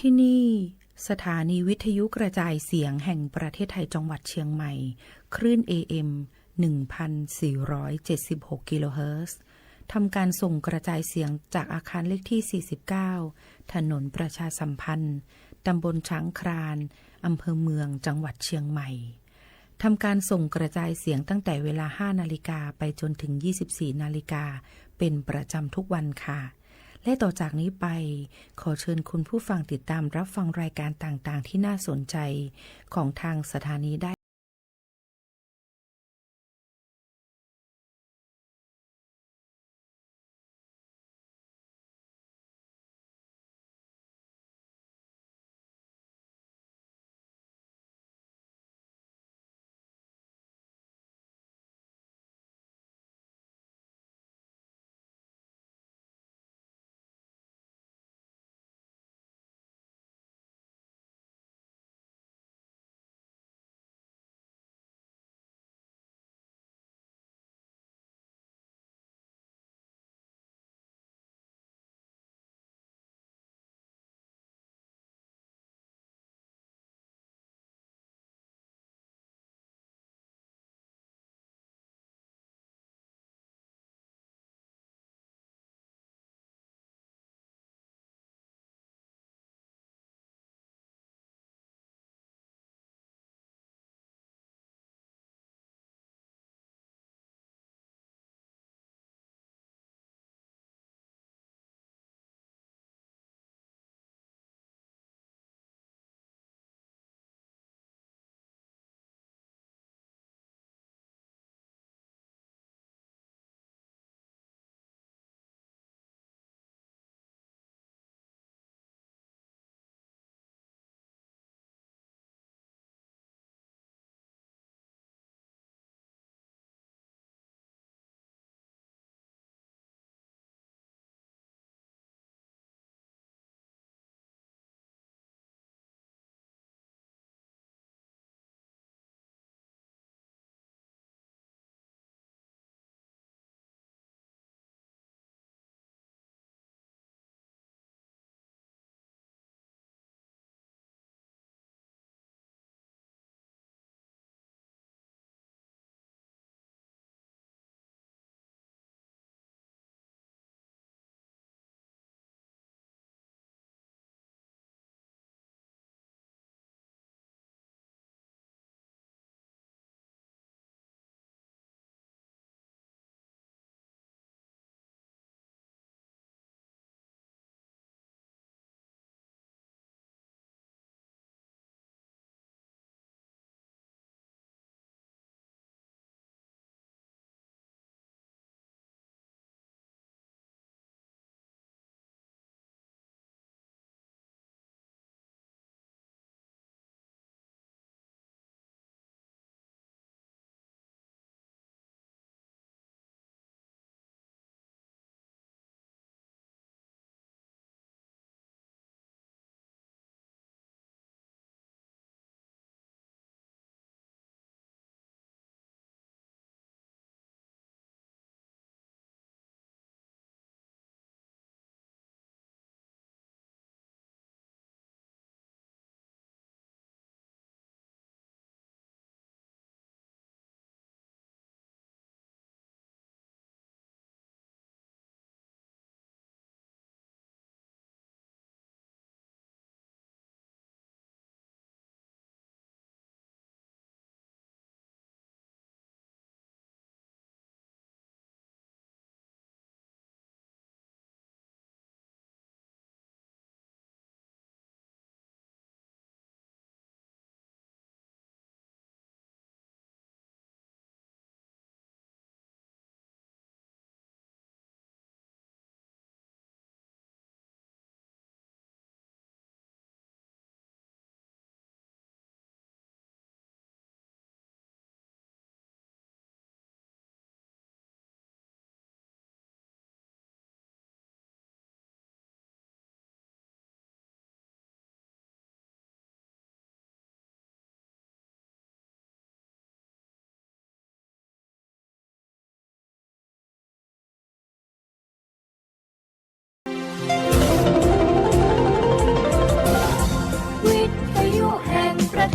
ที่นี่สถานีวิทยุกระจายเสียงแห่งประเทศไทยจังหวัดเชียงใหม่ คลื่น เอ เอ็ม หนึ่งพันสี่ร้อยเจ็ดสิบหก กิโลเฮิรตซ์ ทำการส่งกระจายเสียงจากอาคารเลขที่ สี่สิบเก้า ถนนประชาสัมพันธ์ ตำบลช้างคลาน อำเภอเมือง จังหวัดเชียงใหม่ ทำการส่งกระจายเสียงตั้งแต่เวลา ห้า นาฬิกา ไปจนถึง ยี่สิบสี่ นาฬิกา เป็นประจำทุกวันค่ะ และต่อจากนี้ไป ขอเชิญคุณผู้ฟังติดตามรับฟังรายการต่างๆ ที่น่าสนใจของทางสถานีได้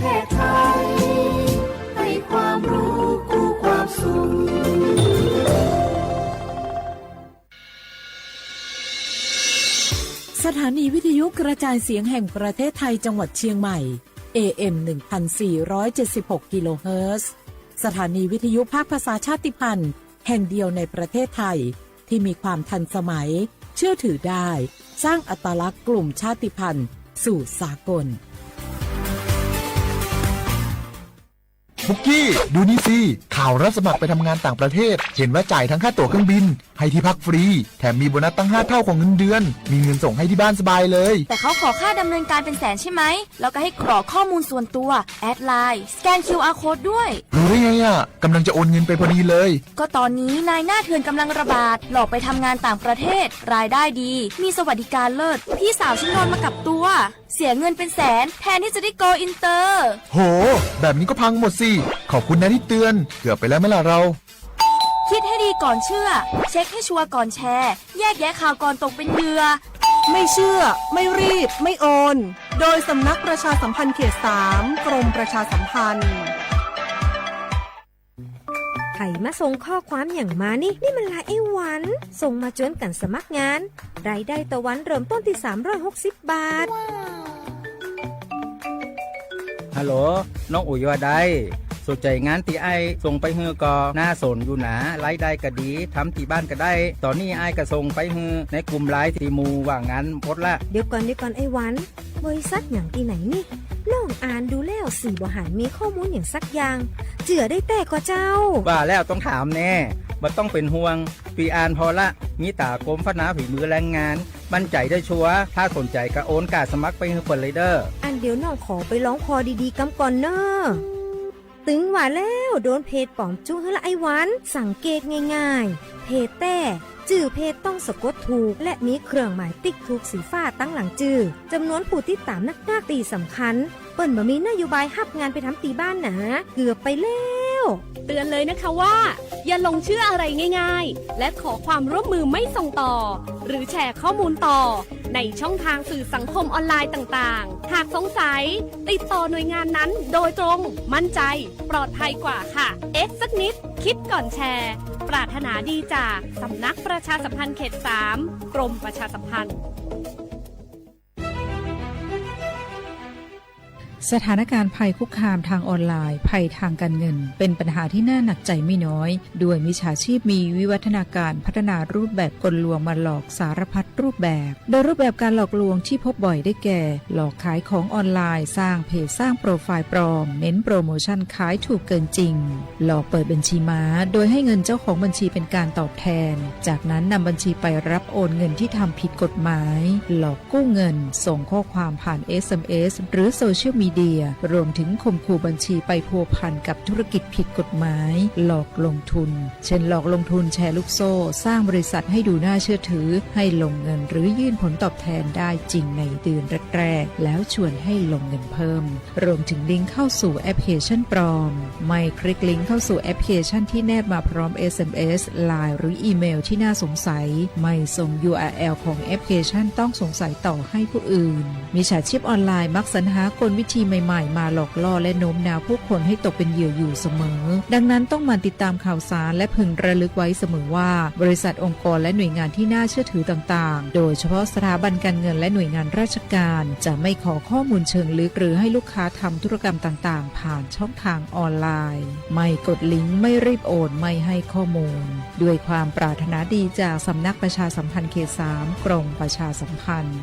เทศไทยให้ความรู้กู้ความสุข สถานีวิทยุกระจายเสียงแห่งประเทศไทยจังหวัดเชียงใหม่ เอ เอ็ม หนึ่งพันสี่ร้อยเจ็ดสิบหก กิโลเฮิรตซ์ สถานีวิทยุภาคภาษาชาติพันธุ์แห่งเดียวในประเทศไทย ที่มีความทันสมัย เชื่อถือได้ สร้างอัตลักษณ์กลุ่มชาติพันธุ์สู่สากล ปุกกี้ ดูนี่สิ ข่าวรับสมัครไปทำงานต่างประเทศ เห็นว่าจ่ายทั้งค่าตั๋วเครื่องบิน ให้ที่พักฟรี แถมมีโบนัสตั้งห้าเท่าของเงินเดือน มีเงินส่งให้ที่บ้านสบายเลย แต่เขาขอค่าดำเนินการเป็นแสนใช่ไหม แล้วก็ให้กรอกข้อมูลส่วนตัว แอดไลน์ สแกน คิวอาร์ โค้ดด้วย รู้ได้ไงอ่ะ กำลังจะโอนเงินไปพอดีเลย ก็ตอนนี้นายหน้าเถื่อนกำลังระบาด หลอกไปทำงานต่างประเทศ รายได้ดี มีสวัสดิการเลิศ พี่สาวฉันโดนมากับตัว เสียเงินเป็นแสน แทนที่จะได้โกลอินเตอร์ โห แบบนี้ก็พังหมดสิ ขอบคุณนะที่เตือน เกือบไปแล้วไหมล่ะเรา คิดให้ดีก่อนเชื่อ เช็คให้ชัวร์ก่อนแชร์ แยกแยะข่าวก่อนตกเป็นเหยื่อ ไม่เชื่อ ไม่รีบ ไม่โอน โดยสำนักประชาสัมพันธ์เขตสาม กรมประชาสัมพันธ์ ใครมาส่งข้อความอย่างมานี่ นี่มันไลน์ไอ้หวัน ส่งมาจวนกันสมัครงาน รายได้ต่อวันเริ่มต้นที่สามร้อยหกสิบบาท ฮัลโหล น้องอุ๋ยว่าได สนใจงานตี้อ้ายส่งไปหื้อก่อ น่าสนอยู่นะ รายได้ก็ดี ทำตี้บ้านก็ได้ ตอนนี้อ้ายก็ส่งไปหื้อในกลุ่มไลน์ตี้หมู่ว่างงานหมดละ เดี๋ยวก่อน เดี๋ยวก่อนไอ้หวัน บริษัทหยังตี้ไหนนี่ น้องอ่านดูแล้วสี่บ่หันมีข้อมูลหยังสักอย่าง เจื้อได้แต๊ก่อเจ้า ว่าแล้วต้องถามแน่ บ่ต้องเป็นห่วง ปีอ่านพอละ มีต๋ากรมพัฒนาฝีมือแรงงาน มั่นใจได้ชัวร์ ถ้าสนใจก็โอนการสมัครไปหื้อเปิ้นเลยเด้อ อันเดี๋ยวน้องขอไปลองผ่อดีๆกำก่อนเน้อ ตึงว่าแล้ว โดนเพจปลอมจุกหื้อละไอ้หวัน สังเกตง่ายๆ เพจแต๊ จื้อเพจต้องสะกดถูก และมีเครื่องหมายติ๊กถูกสีฟ้าตังหลังจื้อ จำนวนผู้ติดตามนักๆ ตี้สำคัญ เปิ้นบ่มีนโยบายฮับงานไปทำตี้บ้านหนา เกือบไปแล้ว เตือนเลยนะคะว่า อย่าหลงเชื่ออะไรง่ายๆ และขอความร่วมมือไม่ส่งต่อ หรือแชร์ข้อมูลต่อ ในช่องทางสื่อสังคมออนไลน์ต่างๆ หากสงสัย ติดต่อหน่วยงานนั้นโดยตรง มั่นใจ ปลอดภัยกว่าค่ะ เอ๊ะสักนิด คิดก่อนแชร์ ปรารถนาดีจากสำนักประชาสัมพันธ์เขตสาม กรมประชาสัมพันธ์ สถานการณ์ภัยคุกคามทางออนไลน์ ภัยทางการเงิน เป็นปัญหาที่น่าหนักใจไม่น้อย ด้วยมิจฉาชีพมีวิวัฒนาการพัฒนารูปแบบกลลวงมาหลอกสารพัดรูปแบบ โดยรูปแบบการหลอกลวงที่พบบ่อยได้แก่ หลอกขายของออนไลน์ สร้างเพจ สร้างโปรไฟล์ปลอม เน้นโปรโมชั่นขายถูกเกินจริง หลอกเปิดบัญชีม้า โดยให้เงินเจ้าของบัญชีเป็นการตอบแทน จากนั้นนำบัญชีไปรับโอนเงินที่ทำผิดกฎหมาย หลอก กู้เงิน ส่งข้อความผ่าน เอสเอ็มเอส หรือโซเชียลมีเดีย รวมถึงข่มขู่บัญชีไปพัวพันกับธุรกิจผิดกฎหมาย หลอกลงทุน เช่น หลอกลงทุนแชร์ลูกโซ่ สร้างบริษัทให้ดูน่าเชื่อถือ ให้ลงเงินหรือยื่นผลตอบแทนได้จริงในเดือนแรกๆ แล้วชวนให้ลงเงินเพิ่ม รวมถึงลิงก์เข้าสู่แอปพลิเคชันปลอม ไม่คลิกลิงก์เข้าสู่แอปพลิเคชันที่แนบมาพร้อม เอสเอ็มเอส ไลน์ หรืออีเมลที่น่าสงสัย ไม่ส่ง ยูอาร์แอล ของแอปพลิเคชันต้องสงสัยต่อให้ผู้อื่น มิจฉาชีพออนไลน์มักสรรหากลวิธีใหม่ๆ มาหลอกล่อและโน้มน้าวผู้คนให้ตกเป็นเหยื่ออยู่เสมอ ดังนั้นต้องหมั่นติดตามข่าวสารและพึงระลึกไว้เสมอว่า บริษัทองค์กรและหน่วยงานที่น่าเชื่อถือต่างๆ โดยเฉพาะสถาบันการเงินและหน่วยงานราชการ จะไม่ขอข้อมูลเชิงลึกหรือให้ลูกค้าทำธุรกรรมต่างๆ ผ่านช่องทางออนไลน์ ไม่กดลิงก์ ไม่รีบโอน ไม่ให้ข้อมูล ด้วยความปรารถนาดีจากสำนักประชาสัมพันธ์เขตสาม กรมประชาสัมพันธ์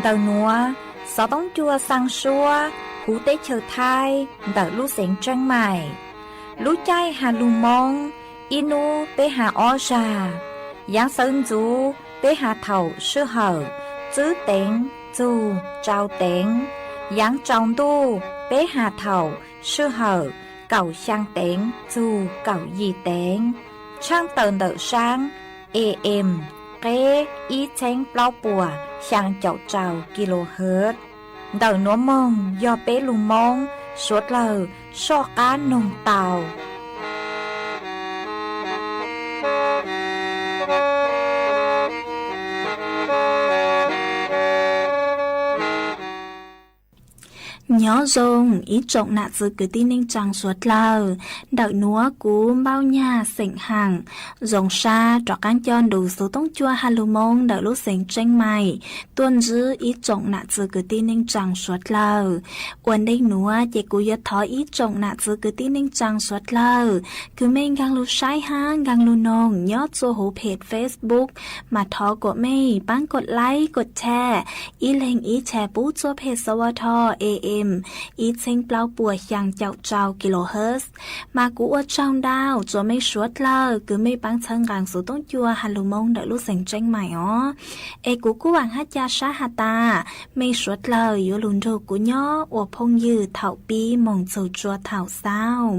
Ntawm nuav, xov toob cua xaa suab huv teb chaws Thaib ntawm lub xeev Tseeb Maim. Lub caij has lug Moob, ib nub peb has ob zag. Yaav sawv ntxuv peb has thaum sij hawm tswb teev txug tsau teev. Yaav tsaus ntuj peb has thaum sij hawm kaum xyaa teev txug kaum yim teev. Tshaaj tawm ntawm saab A M qeb ib txheeb plaub puas xyaa caum rau kilohertz. Ntawm nuav moog yog peb lug Moob suav dlawg soj qaab noog tau. Nyob zoo ib tsoom nam txwv kwv tij neej tsaa suav dlawg. Ntawm nuav kuv Npauj Nyag xeem Haam Zoov Sab rov qaab coj nrug xuv toob cua has lug Moob ntawm lub xeev Tseeb Maim tuaj ntsib ib tsoom nam txwv kwv tij neej tsaa suav dlawg. Ua ntej nuav ces kuv yuav thov ib tsoom nam txwv kwv tij neej tsaa suav dlawg kws mej nkaag lug saib hab nkaag lug noog nyob txua huv phem Facebook, mas thov kuas mej paab kov like kov share, ib leeg ib share pub txua phem sawv tho A M ib txheeb plaub puas xyaa caum rau kilohertz. Mas kuv ua tsaug ntau txua mej suav dlawg kws mej paab txhawb nqaa xuv toob cua has lug Moob ntawm lub xeev Tseeb Maim os. Es kuv kuj vaam hab ca sab has tas, mej suav dlawg yuav lug nrug kuv nyob ua phooj ywg thaum pib moog txug tsua thaum xaus.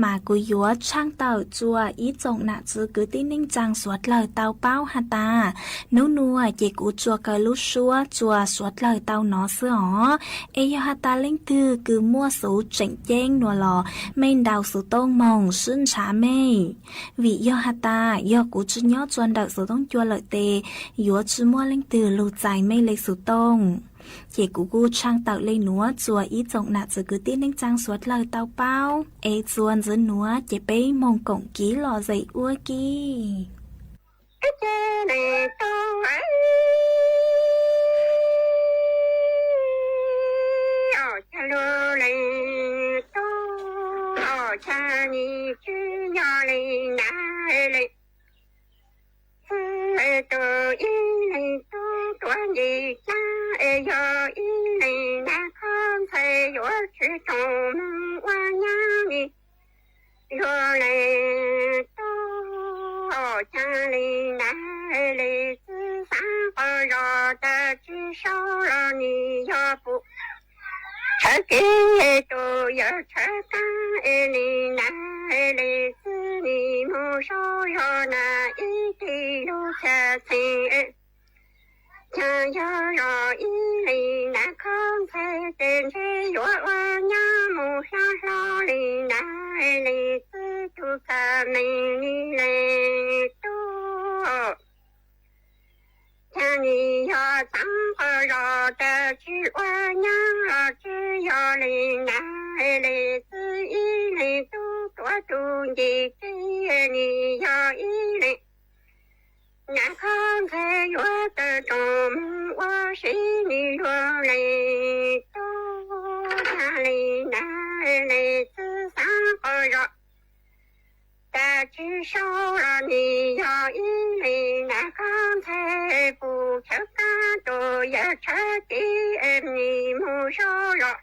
Mas kuv yuav tshaaj tawm txua ib tsoom nam txwv kwv tij neej tsaa suav dlawg tau paub has tas, nub nuav ces kuv tsuas kaw lub suab txua suav dlawg tau nov xwb os. Es yog has tas leej twg kws muaj xuv tseem ceeb nuav los mej ntaus xuv tooj moog sib ntshav mej. Vim yog has tas yog kuv tsi nyob txua ntawm xuv toob cua lawm tes yuav tsi muaj leej twg lug txais mej le xuv tooj. Ces kuv kuj tshaaj tawm le nuav txua ib tsoom nam txwv kwv tij neej tsaa suav dlawg tau paub. Es txua ntxiv nuav ces peb moog koom kiv lom zem ua ke. Txwv tus ib leeg tub tuav nce caag, yog ib leeg nab khob ntxhais yuav tsum moog ua nyaab le luag le tub. Caag le nab le txwv xaav qhov zog tas tsi sau los nws yog pum tshawv kev tus yawg tshawv kaab le nab le txwv nim moog sau zog na ib teg lub xya txheej. Caag yog zog ib leeg nab khob ntxhais tes ntshe yuav ua nyaab moog hlob hlob le nab le txwv tug txawm neeg le tub. Caag nws yog xaav qhov zog tas tsi ua nyaab los tsi yog le nab le txwv ib leeg tub tuav tug nce teb, nws yog ib leeg nab khob ntxhais yuav tawm rooj moog ua si nws luag le tub. Caag le nab le txwv xaav qhov zog tas tsi sau los nws yog ib leeg nab khob ntxhais pum tshawv kaab tus yawg tshawv kev nim moog sau zog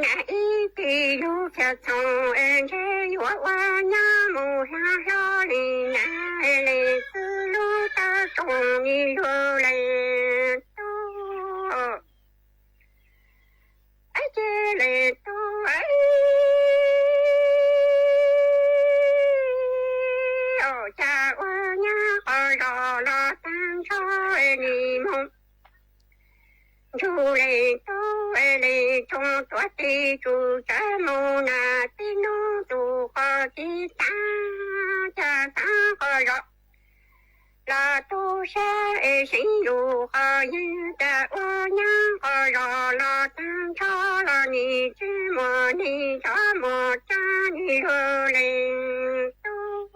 na ib teg lub xya txheej, ntshe yuav ua nyaab moog hlob hlob le nab le txwv lub tawm rooj nws luag le tub. Ab, cia le tub, cas ua nyaab qhov zog los taag nrho, nim moog nrug le tub le tsoom tuav tes tsum tsawv moog na tib nub tug qhov kev taag, cas taag qhov zog los tub sab es seev lug qhov ywg tas ua nyaab qhov zog los taag nrho los nim tsi muaj neeg cov muaj tsaab nws luag le tub,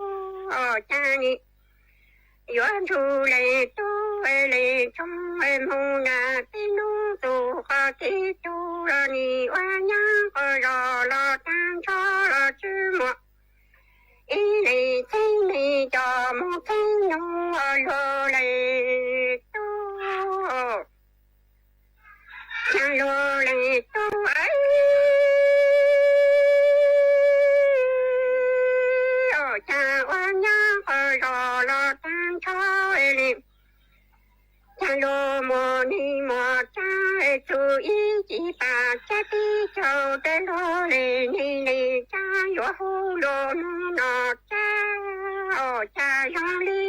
cas nim yuav nrug le tub le tsoom moog na tib nub tug qhov kev tug los nim ua nyaab qhov zog los taag nrho los tsi muaj ib leeg txheeb neeg cov moog txheeb nub luag le tub. Ua li tub, cas ua nyab qhov zos los tag nrho li. Cas luag muag nig muag tsav txug ib ci pas tsab tib caug tej luag li, nig li cas yuav hu luag moog no tsav, cas zoo li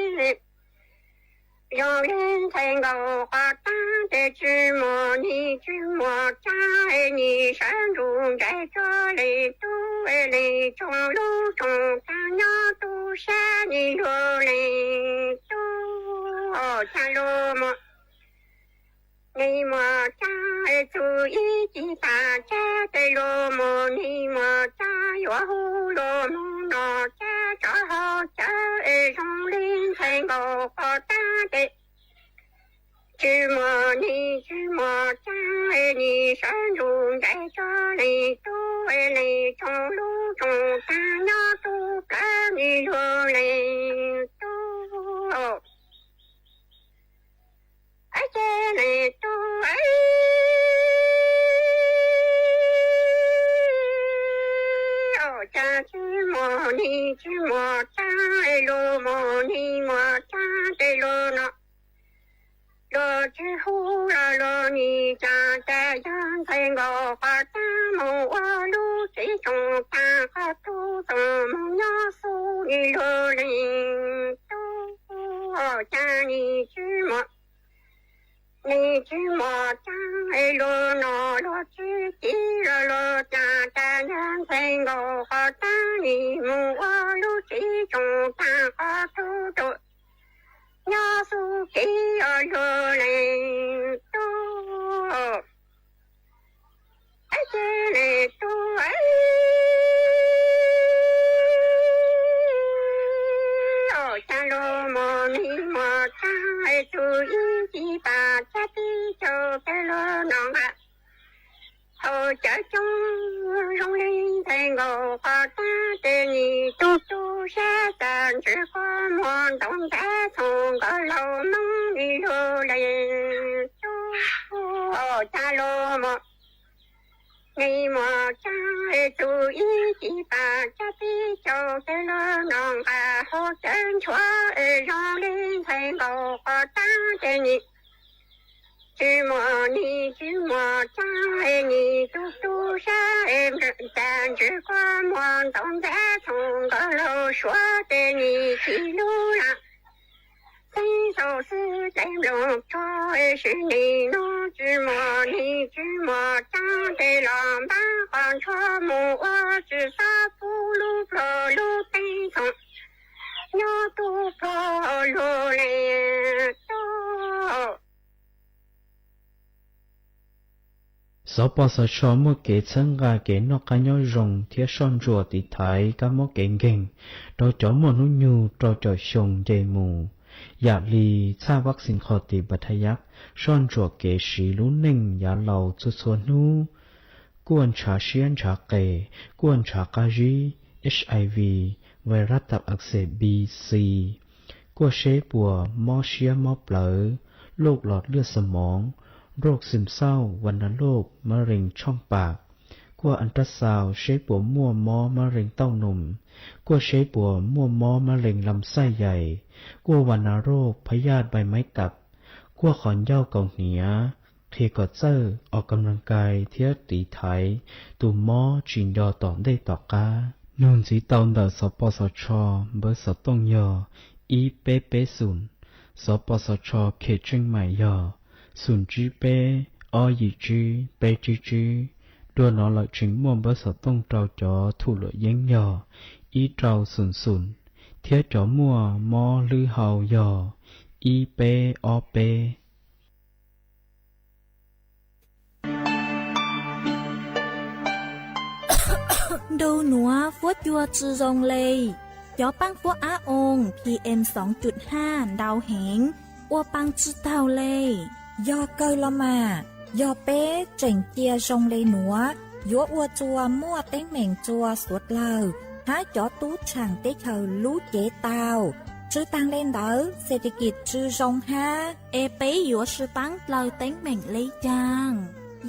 zoo li ntxhais nkaus qhov tag tes tsis muaj nig tsis muaj tsav, nig sawv ntsug ntsais tsuag li tub, li tsoom lub tsoom tag nyob tub sab nig luag li tub, cas luag muag nig muag tsav txug ib ci pas tsab tes luag muag nig muag tsav yuav hu luag moog no tsav, tsov hau cawv zoo li ntxhais nkaus qhov tag tes tsis muaj nig tsis muaj tsav, nig sawv ntsug ntsais tsuag li tub, li tsoom lub tsoom tag nyob tub plawg nig luag li tub. Ces li tub, cas tsis muaj nig tsis muaj tsav, luag muaj nig muaj tsav tes luag no luag tsis hu los luag nim cas cas yog ntxhais nkaus qhov tag moog ua lub tsev tsoom tag qhov tub txoos moog nyob xub nig luag li tub, cas nig tsis muaj nig tsis muaj tsav, luag no luag tsis ci los luag cas cas yog ntxhais nkaus qhov tag nig moog ua lub tsev tsoom tag qhov tub txoos nyob xub nig luag li tub. Ces li tub, cas luag muaj nig muaj tsav txug ib ci pas tsab tib caug tej luag no nqa hau cawv coob zoo li ntxhais nkaus qhov tag tes nig tub tub sab tas ntsws quas muag ntaus ntxhab txhoov nkawd laug Moob nig luag li tub, cas luag muaj nig muaj tsav txug ib ci pas tsab tib caug tej luag no nqa hau cawv nchuav zoo li ntxhais nkaus qhov tag tes nig tsis muaj nig tsis muaj tsav, nig tub tub sab tas ntsws quas muag ntaus ntxhab txhoov nkawd laug Suav tes nig tsis lub lam xeeb xaus xwb tes nplooj tsho, sim nim no tsis muaj nig tsis muaj tsav tes los npaj qos ntsuag mus ua tsis xav pub lub plog lub teeb txhoov nyob tub plog luag li tub. Xov pos xov tsho muaj kev txhawb nqa kev noj qab nyob zoo thiab soj ntsuam tiv thaiv kab mob kev nkeeg rau cov muaj hnub nyoog rau caum xyoo nce mus, yam li txhaj vaccine kho tiv npa thaj yab, soj ntsuam kev siv lub neej yav laus txhua txhua hnub, kuaj ntshav siab ntshav qes, kuaj ntshav qab zib, HIV, vais rab tawm ak xes B, C, kuaj seb puas mob siab mob plawv, loj los lwaj xas moov, nroj xim xauj, vas nas loj, mab rees tshooj pam, kuaj an rab xaus seb puas muaj mob mab rees tauj num, kuaj seb puas muaj mob mab rees lam xaij yais, kuaj vas nas roj phab yaj npai maib tawm, kuaj qhov ncauj kaus hniav, qhia kom txawj os kam nag kais thiab tiv thaiv tus mob tsis nco tom ntej tom qab. Nug ntxiv tau ntawm xov pos xov tsho npawb xov tooj yog ib peb peb xoom, xov pos xov tsho khem tseej maim yog xoom tsib peb ob yim tsib peb tsib tsib. Dua no lawm tseem muaj npawb xov tooj rau cov thum luam yeeb yog ib rau xoom xoom, thiab cov muaj mob hlwb hau yog ib peb ob peb. Nrug nuav fuab cua tsi zoo le. Cov paab fuab ab oo PM soo cum haj ntau heev, ua paa tsi taug le. Yog kawg los mas, yog peb tseem cia zoo le nuav, yuav ua txuas muaj teeb meem txuas suav dlawg hab cov tub tshaam teb chaws lub cev tau. Tsi taag le ntawd, xes tes kis tsi zoo hab, es peb yuav sib paab dlaws teeb meem le caag?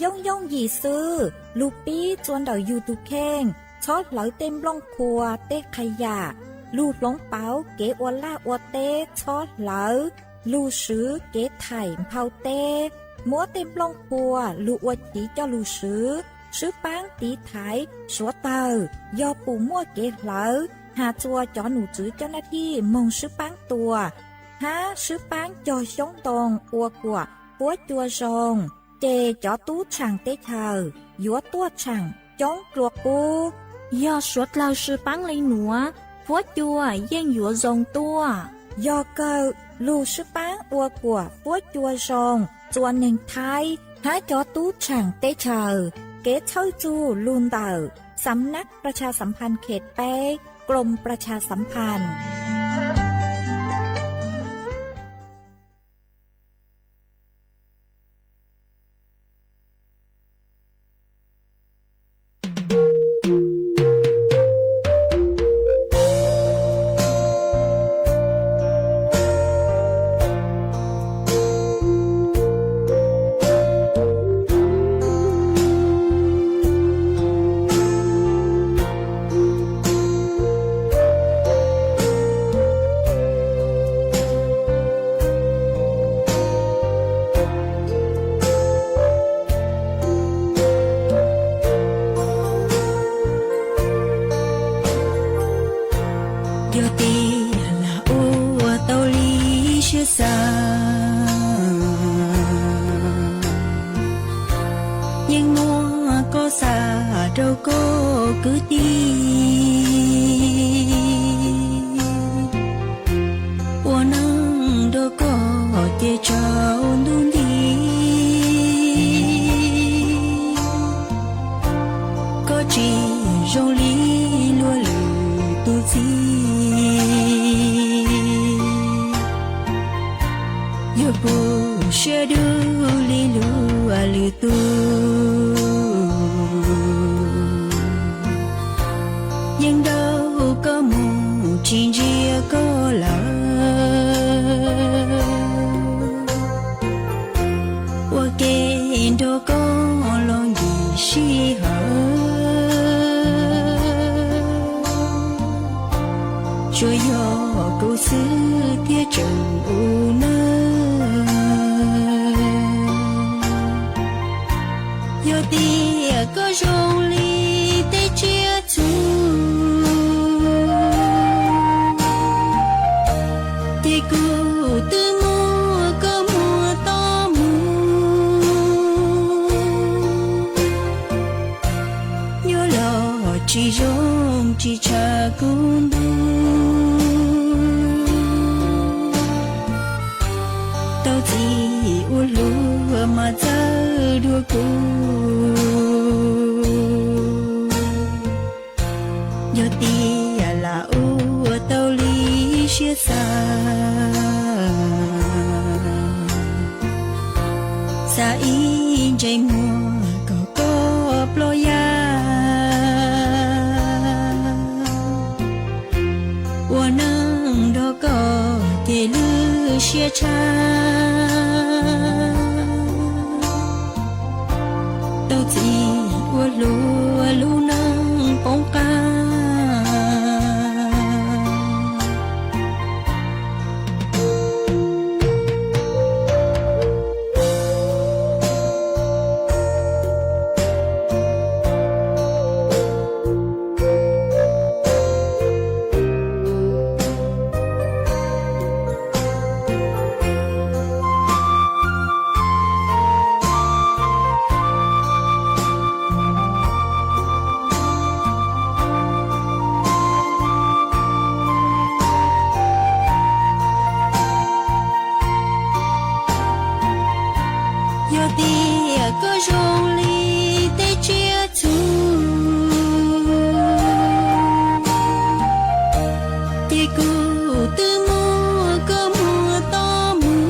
Yooj yooj yim xwb, lug pib txua ntawm yug tug kheej, txhob hlawv tej nplooj qhuav tej qha yam, lug hloov pauv kev ua laj ua teb, txhob hlawv lug swv kev thaim nphau teb, muab tej nplooj qhuav lug ua chiv coj lug swv, swb paab tiv thaiv suav tawg, yog pum muaj kev hlawv has txua cov num tswv coj naj thij moog swb paab tua, hab swb paab cog xyoob ntoo ua kuam puab cua zoo, ces cov tub tshaam teb chaws yuav tuaj tshaam coob dlua qub. Yog suav dlawg swb paab le nuav, puab cua yeej yuav zoo tuaj. Yog kawg, lug swb paab ua kuam puab cua zoo txua neeg Thaib hab cov tub tshaam teb chaws. Kev txhawj txug lug ntawm สำนักประชาสัมพันธ์เขตแปด กรมประชาสัมพันธ์Yog tias lam ua tau li siab xav, yeej muab koj xa rau koj kwv tij, ua neej nrog koj ces tsaus ntuj nti. Koj tsis zoo li luag lwm tus txiv, yog puv siab dub li luag lwm tus, yeej nrauj koj mus tsis ntsia koj lawm. Ua ke nrog koj los ncim sij hawm, tsuas yog kuv xwb thiaj tseem ua neej. Yog tias koj zoo li tej tsiaj txhu, ces kuv twb muab koj muag toj mus. Nyob los tsis zoo tsis tshua kuv ntuj, tau txiv ua hluas mas txawj dua kuv. Yog tias lam ua tau li siab xav, xa ib ntsais muag kom koj ploj yaj, ua neej nrog koj ces lwj siab tshaj. Tau txiv ua hluas lub neej poob qab. Yog tias koj zoo li tej tsiaj txhu, ces kuv twb muab koj muag toj mus.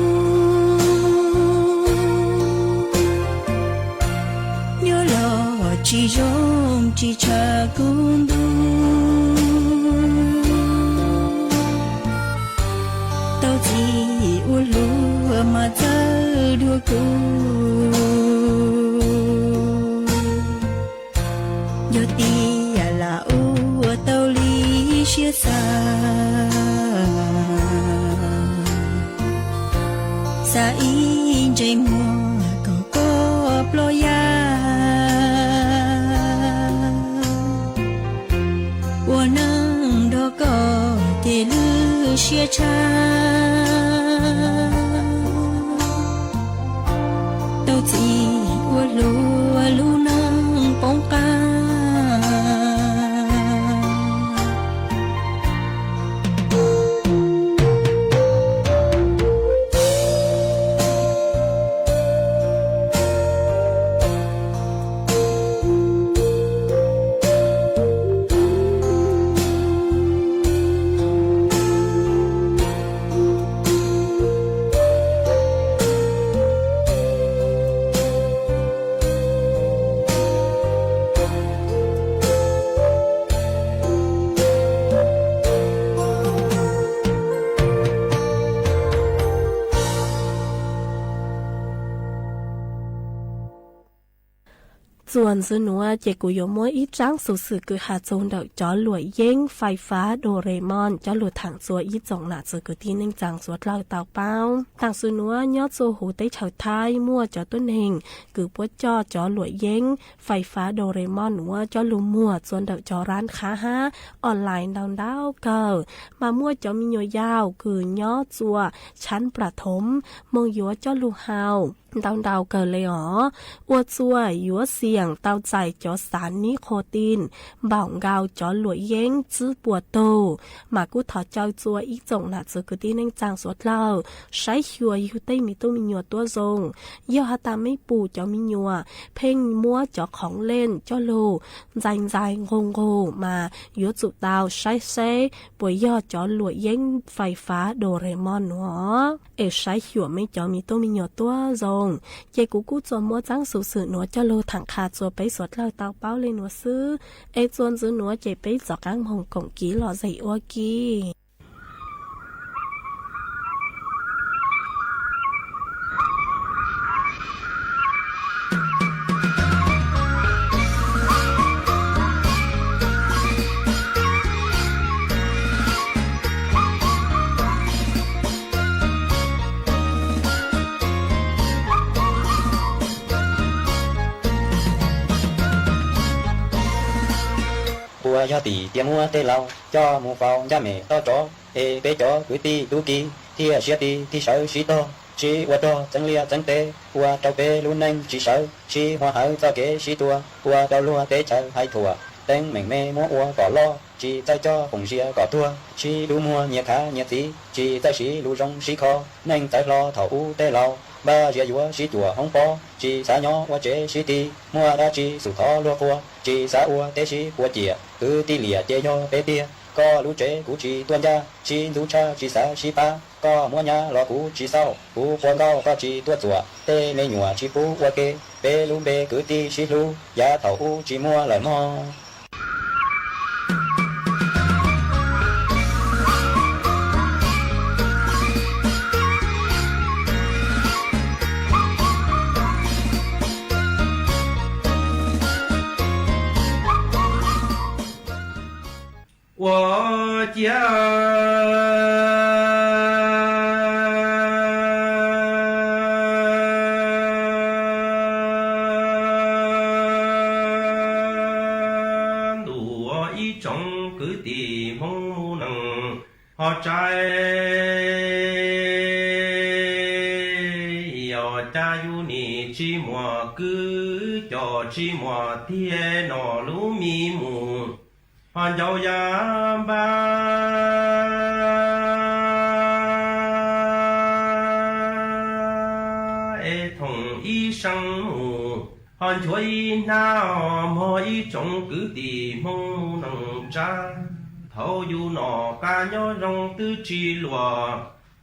Nyob los tsis zoo tsis tshua kuv ntuj, tau txiv ua hluas mas txawj dua kuv. Yog tias lam ua tau li siab xav, xav ib ntsais muag kom koj ploj yaj, ua neej nrog koj ces lwj siab tshaj. Tau txim ua hluas lub neej poob qab. Txuas ntxiv nuav ces kuv yuav muab ib tsaab xuv xwm kws has txug ntawm cov luam yeeb fais fav Doraemon coj lug thaam txua ib tsoom nam txiv kwv tij neej tsaa suav dlawg tau paub. Taam sim nuav nyob txua huv teb chaws Thaib muaj cov tuab neeg kws puab coj cov luam yeeb fais fav Doraemon nuav coj lug muag txua ntawm cov rab khab hab online ntau ntau kawg, mas muaj cov me nyuam yaus kws nyob txua tshav plam thoov moog yuav coj lug haus ntau ntau kawg le os. Ua txua yuav xiam tau txais cov xav nib qhua tij npaum nkaus cov luam yeeb txwb puas tug, mas kuj thov caw txua ib tsoom nam txiv kwv tij neej tsaa suav dlawg saib xyuas yug tej me tub me nyuam tuab zoo. Yog has tas mej pum cov me nyuam pheej muab cov khoov leej coj lug ntxais ntxais nqug nqug mas yuav tsum tau saib seb puas yog cov luam yeeb fais fav Doraemon nuav, es saib xyuas mej cov me tub me nyuam tuab zoo. Ces kuv kuj tsuas muab tsaab xuv xwm nuav coj lug thaam qha txua peb suav dlawg tau paub le nuav xwb. Es txuas ntxiv nuav ces peb rov qaab moog koom kiv lom zem ua ke. Puas yog tim tiaj muab tej laus coj mus faus ncaj mem toj tsov, es peb cov kwv tij tub ki thiaj siab ti thiaj sawv sib tog, sib ua rog txeeb liaj txeeb teb, ua rau peb lub neej tsis sawv, sib hua hawv txoj kev sib tua, ua rau luag teb chaws hais thuam, teeb meem me muab ua kom loj, tsis txawj coj foom zia kom tuag, sib dub muag nyias khav nyias txiv, tsis txawj siv lus zoo sib kho, neej txawv hlo thaum ub tej laus, npaj zia yuav sib cuam hoob pob, tsis xav nyob ua tsev sib ti, muaj dab tsi xum thov luag qhua, tsis xav ua teb sib puas ciam, kwv tij liam ces yog peb tiag, koj lub tsev kuv tsis tuaj ncaj, sib ntxub tshaj tsis xav sib pab, koj muab nyab los kuv tsis xauj, kuv quas nkauj koj tsis tuaj txuam, tej me nyuam tsis pub ua ke, peb lub npe kwv tij sib hlub, yav thaum ub tsis muaj lawm mog. Ua ciav ntuj, ib tsoom kwv tij Hmoob mus neej ho tsaib, yog cas yus nim tsis muaj kwv coj tsis muaj tij noj lub mi mus, ho ncau ya npab es thoom ib seev mus, ho nchuav ib hnab mog ib tsoom kwv tij Hmoob mus neej tsav. Thaum yus noj qab nyob zoo twb tsis luag,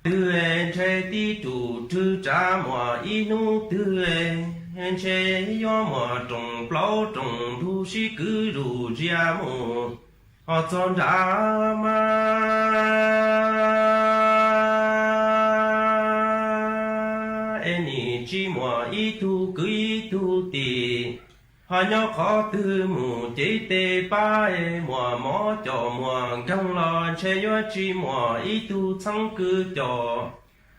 twb ntshe tib tug rwg tsav muaj ib hnub twg, ntshe yuav muaj rooj plaub rooj ntug sib kwv zuj zus mus, ho txog nrad mas es nim tsis muaj ib tug kwv ib tug tij, Ho nyob qhov twg mus cev tes pab muas mob coj muas nkeeg los ntshe yuav tsis muaj ib tug txheeb kwv coj.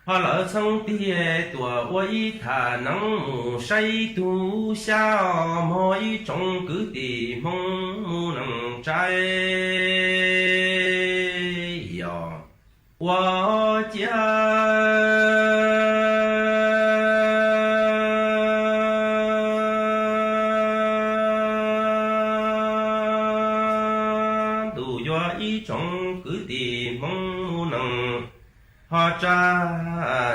Ho lawv txheeb tiag tuaj ua ib tham neeb mus saib ib tug xyab mog ib tsoom kwv tij Hmoob mus neej tsa yog ua cia ntuj yuav ib tsoom kwv tij Hmoob mus neej ho tsa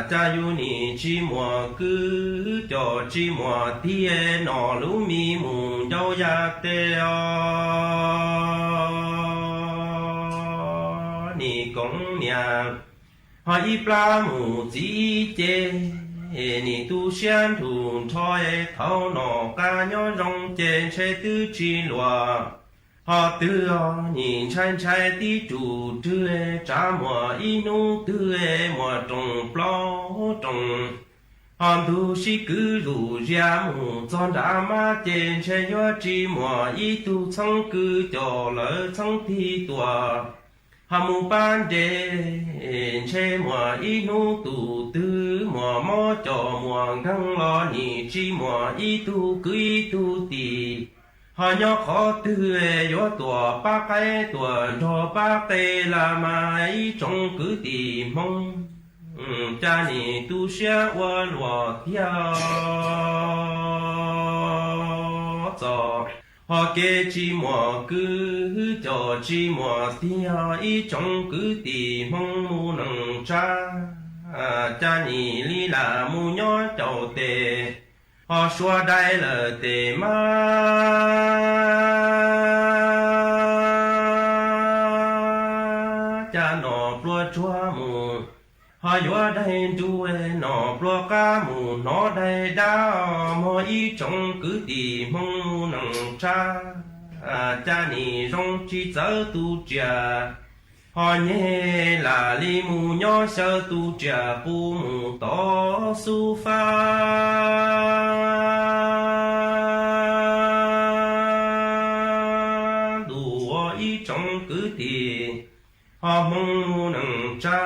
cas yus nim tsis muaj kwv coj tsis muaj tij noj lub mis mus ncauj yaj teb os nim koom niam. Ho ib plab mus txiv ib ce nim tu siab nrug nrho thaum noj qab nyob zoo ces ntshe twb tsis luag. Ho twg nim ntshai ntshai tib tug twg tsav muaj ib hnub twg muaj rooj plaub rooj. Ho ntug sib kwv zuj zias mus txog nram mab ces ntshe yuav tsis muaj ib tug txheeb kwv coj lawv txheeb tig tuaj. Ho mus pab nres ntshe muaj ib hnub tus twg muaj mob coj muaj nkeeg los nim tsis muaj ib tug kwv ib tug tij. Ho nyob qhov twg yuav tuaj pab qaib tuaj nrog pab qe los mas ib tsoom kwv tij Hmoob cas nim tu siab ua luaj tiag txog. Ho kev tsis muaj kwv coj tsis muaj tij ib tsoom kwv tij Hmoob mus neej tsa cas nim li lam mus nyob caum tes ho sua dai lawm tes mab cas noj pluag tsuag mus. Ho yuav daig nrug noj pluag qab mus hnov daig dab mog ib tsoom kwv tij Hmoob mus neej tsa cas nim zoo tsis txawv tus riam. Ho nyeg lam li mus nyob xyaw tus riam qus mus tod xub fab ntuj ua ib tsoom kwv tij ho Hmoob mus neej tsa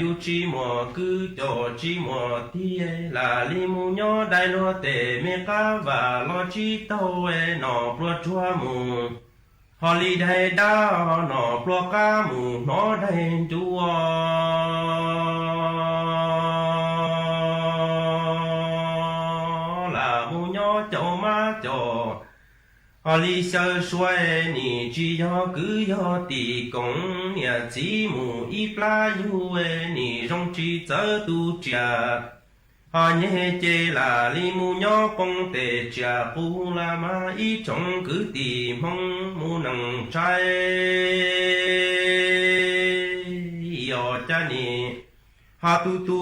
yus tsis muaj kwv coj tsis muaj tij lam li mus nyob dai luag tes me qab vam los tsis taug noj pluag tsuag mus. Ho li daig dab noj pluag qab mus hnov daig nrug lam mus nyob caum mab coj. Ho li xyaw sua nim tsis yog kwv yog tij koom niam txiv mus ib plab yug nim zoo tsis txawv tus riam. Ho nyeg ces lam li mus nyob poob tes riam qus los mas ib tsoom kwv tij Hmoob mus neej tsa yog cas nim ho tu tu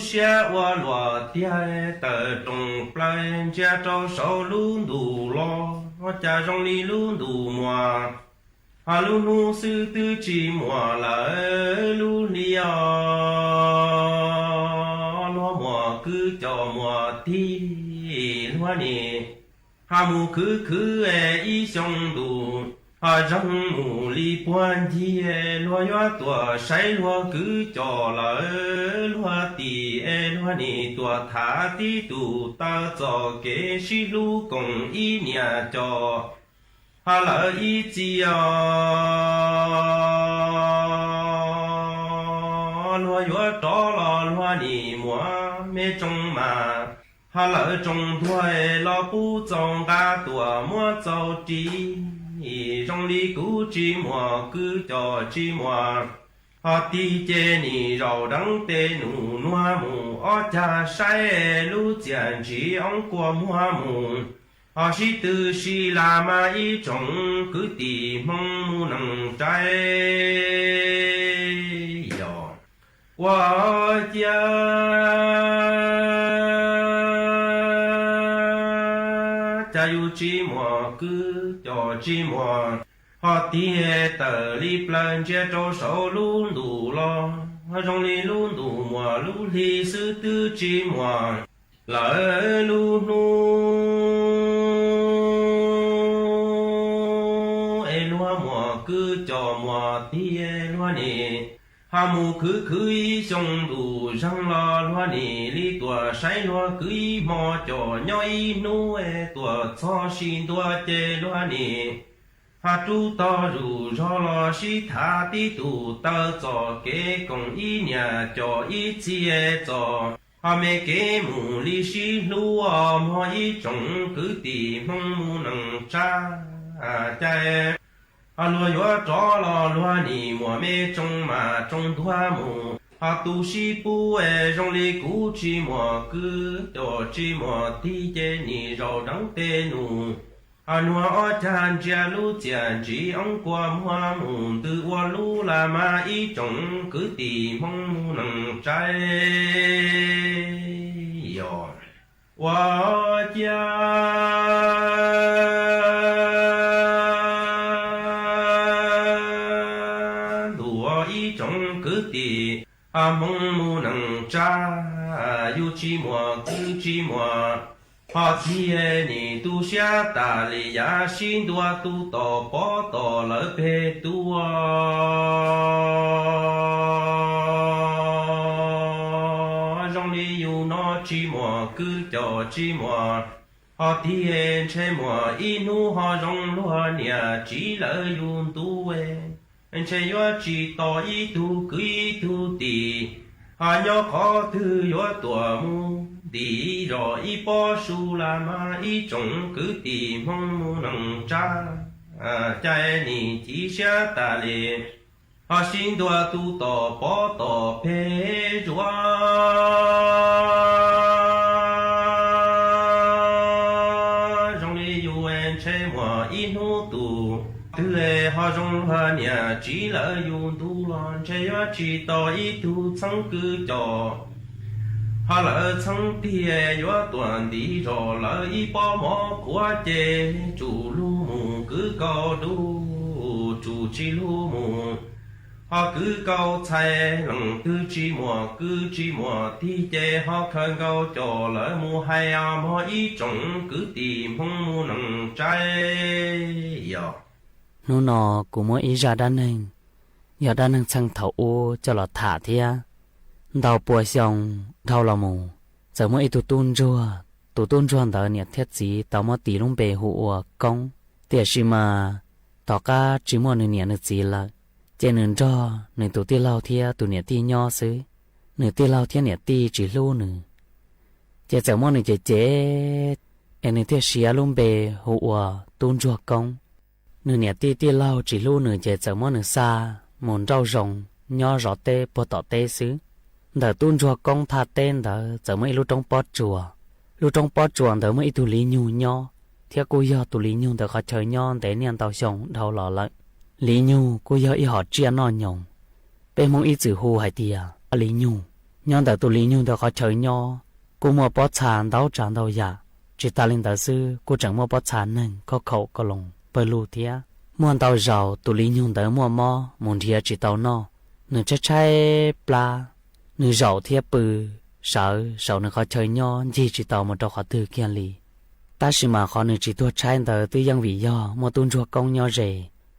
siab ua luaj tiag tawm rooj plaws ntsia rau saum lub ntuj los cas zoo li lub ntuj muaj. Ho lub hnub xwb twb tsis muaj lawm lub hli os luag muaj kwv coj muaj tij luag nim ho mus khwv khwv ib xyoo ntuj ho zoo mus li puag ncig luag yuav tuaj saib luag kwv coj lawm luag tij es luag nim tuaj tham tib tug taw txoj kev sib hlub koom ib niam coj. Ho lawv ib txhis os luag yuav rov los luag nim muaj me tsoom mas ho lawv tsoom ntuag los pub txaus nqa tuaj muab txaus ris. Zoo li kuv tsis muaj kwv coj tsis muaj ho tij ces nim zaum deev tes num nuag mus ob cag saib lub txiaj ntsig oob kua muag mus. Ho sib tw si las mas ib tsoom kwv tij Hmoob mus neej tsa yog ua cia cas yus tsis muaj kwv coj tsis muaj ho tiag tawm li plaws ntsia rau saum lub ntuj los zoo li lub ntuj muaj lub hli xwb twb tsis muaj lawm lub hnub luag muam kwv cov muam tig luag nim, ho mus khwv khwv ib xyoo ntuj zeeg los luag nim li tuam saib luag kwv ib hmo cov nyob ib hnub tuam txog sib ntua ces luag nim ho rub tog zuj zog los sib tham tib tug taw txoj kev koom ib niam coj ib txiv txoj, ho me kev mus li sib hlub mog ib tsoom kwv tij Hmoob mus neej tsa cai. Ho luag yuav rov los luag nim muaj me tsoo mas tsoo ntuag mus, ho tu sib pub zoo li kuv tsis muaj kwv coj tsis muaj tig ces nim zaum deev tej num, ho nuag ob cag ntsia lub txiaj ntsim oob kua muag mus ntws ua lub las mas ib tsoom kwv tij Hmoob mus neej tsa. Yog ua ciav ntuj ib tsoom kwv tij Hmoob mus neej tsa, yus tsis muaj kwv tsis muaj ho tig nim tu siab tas li yav sib ntua tu tom pov tom lawv peg tuaj. Zoo li yus no tsis muaj kwv coj tsis muaj ho tig ntshe muaj ib hnub ho zoo luag niam txiv lawv yus ntu, ntshe yuav tsis tau ib tug kwv ib tug tij, ho nyob qhov twg yuav tuaj mus ntim zos ib pob su las mas ib tsoom kwv tij Hmoob mus neej tsa cai nim ci siab tas li. Ho sib ntua tu tom pov tom peg zuav zoo li yus ntshe muaj ib hnub tus twg ho zoo luag niam txiv lawv yus ntu los ntshe yuav tsis tau ib tug txheeb kwv coj, ho lawv txheeb tiag yuav tuaj ntim zos lawv ib pob mov qhuav ces tsum lug mus kwv kaus dub, tsum tsis lug mus ho kwv kaus txhais, leej twg tsis muaj kwv tsis muaj tij ces ho khaws nkaus coj lawv mus hais os mog ib tsoom kwv tij Hmoob mus neej tsa. Yog hnub no kuv muab ib zaj dab neeg, yog dab neeg txheej thaum ub coj los tham thiab. Ntau pua xyoo dhau los mus, txawm muaj ib tug tub ntsuag, tus tub ntsuag ntawd niam thiab txiv tau muab tis lub npe hu ua Koob. Tiam sis mas tom qab tsis muaj nws niam nws txiv lawm, ces nws nrog nws tus tij laug thiab tus niam tij nyob xwb. Nws tij laug thiab niam tij tsis hlub nws, ces txawm muab nws cem cem, es nws thiaj siv lub npe hu ua tub ntsuag Koob. Nws niam tij tij laug tsis hlub nws ces txawm muab nws xa mus nrauj zoo nyob zov teb puag tom teb xwb. Ntawm tub ntsuag Koob thaj teb ntawd txawm muaj ib lub roob pob tsuas. Lub roob pob tsuas ntawd muaj ib tug liv nyug nyob, thiab kuj yog tus liv nyug ntawd qhov chaw nyob ntev niaj ntau xyoo dhau los lawm. Liv nyug kuj yog ib hom tsiaj noj nyoos, peb Hmoob ib txwm hu hais tias liv nyug. Nyob ntawm tus liv nyug ntawd qhov chaw nyob kuj muaj pob txha ntau tsav ntau yam. Tsis tas li ntawd xwb, kuj tseem muaj pob txha neeg khob khaum ko loos pawg lug thiab. Muaj ntau zaus tus liv nyug ntawd muaj mob mus nrhiav tsis tau noj, nws tshaib tshaib plab, nws zaum thiab pw sawv saum nws qhov chaw nyob ncig tsis tau mus rau qhov twg kiag li. Tab sis mas qhov nws tsis tuag tshaib ntawd twb yeej vim yog muaj tub ntsuag Koob nyob ze.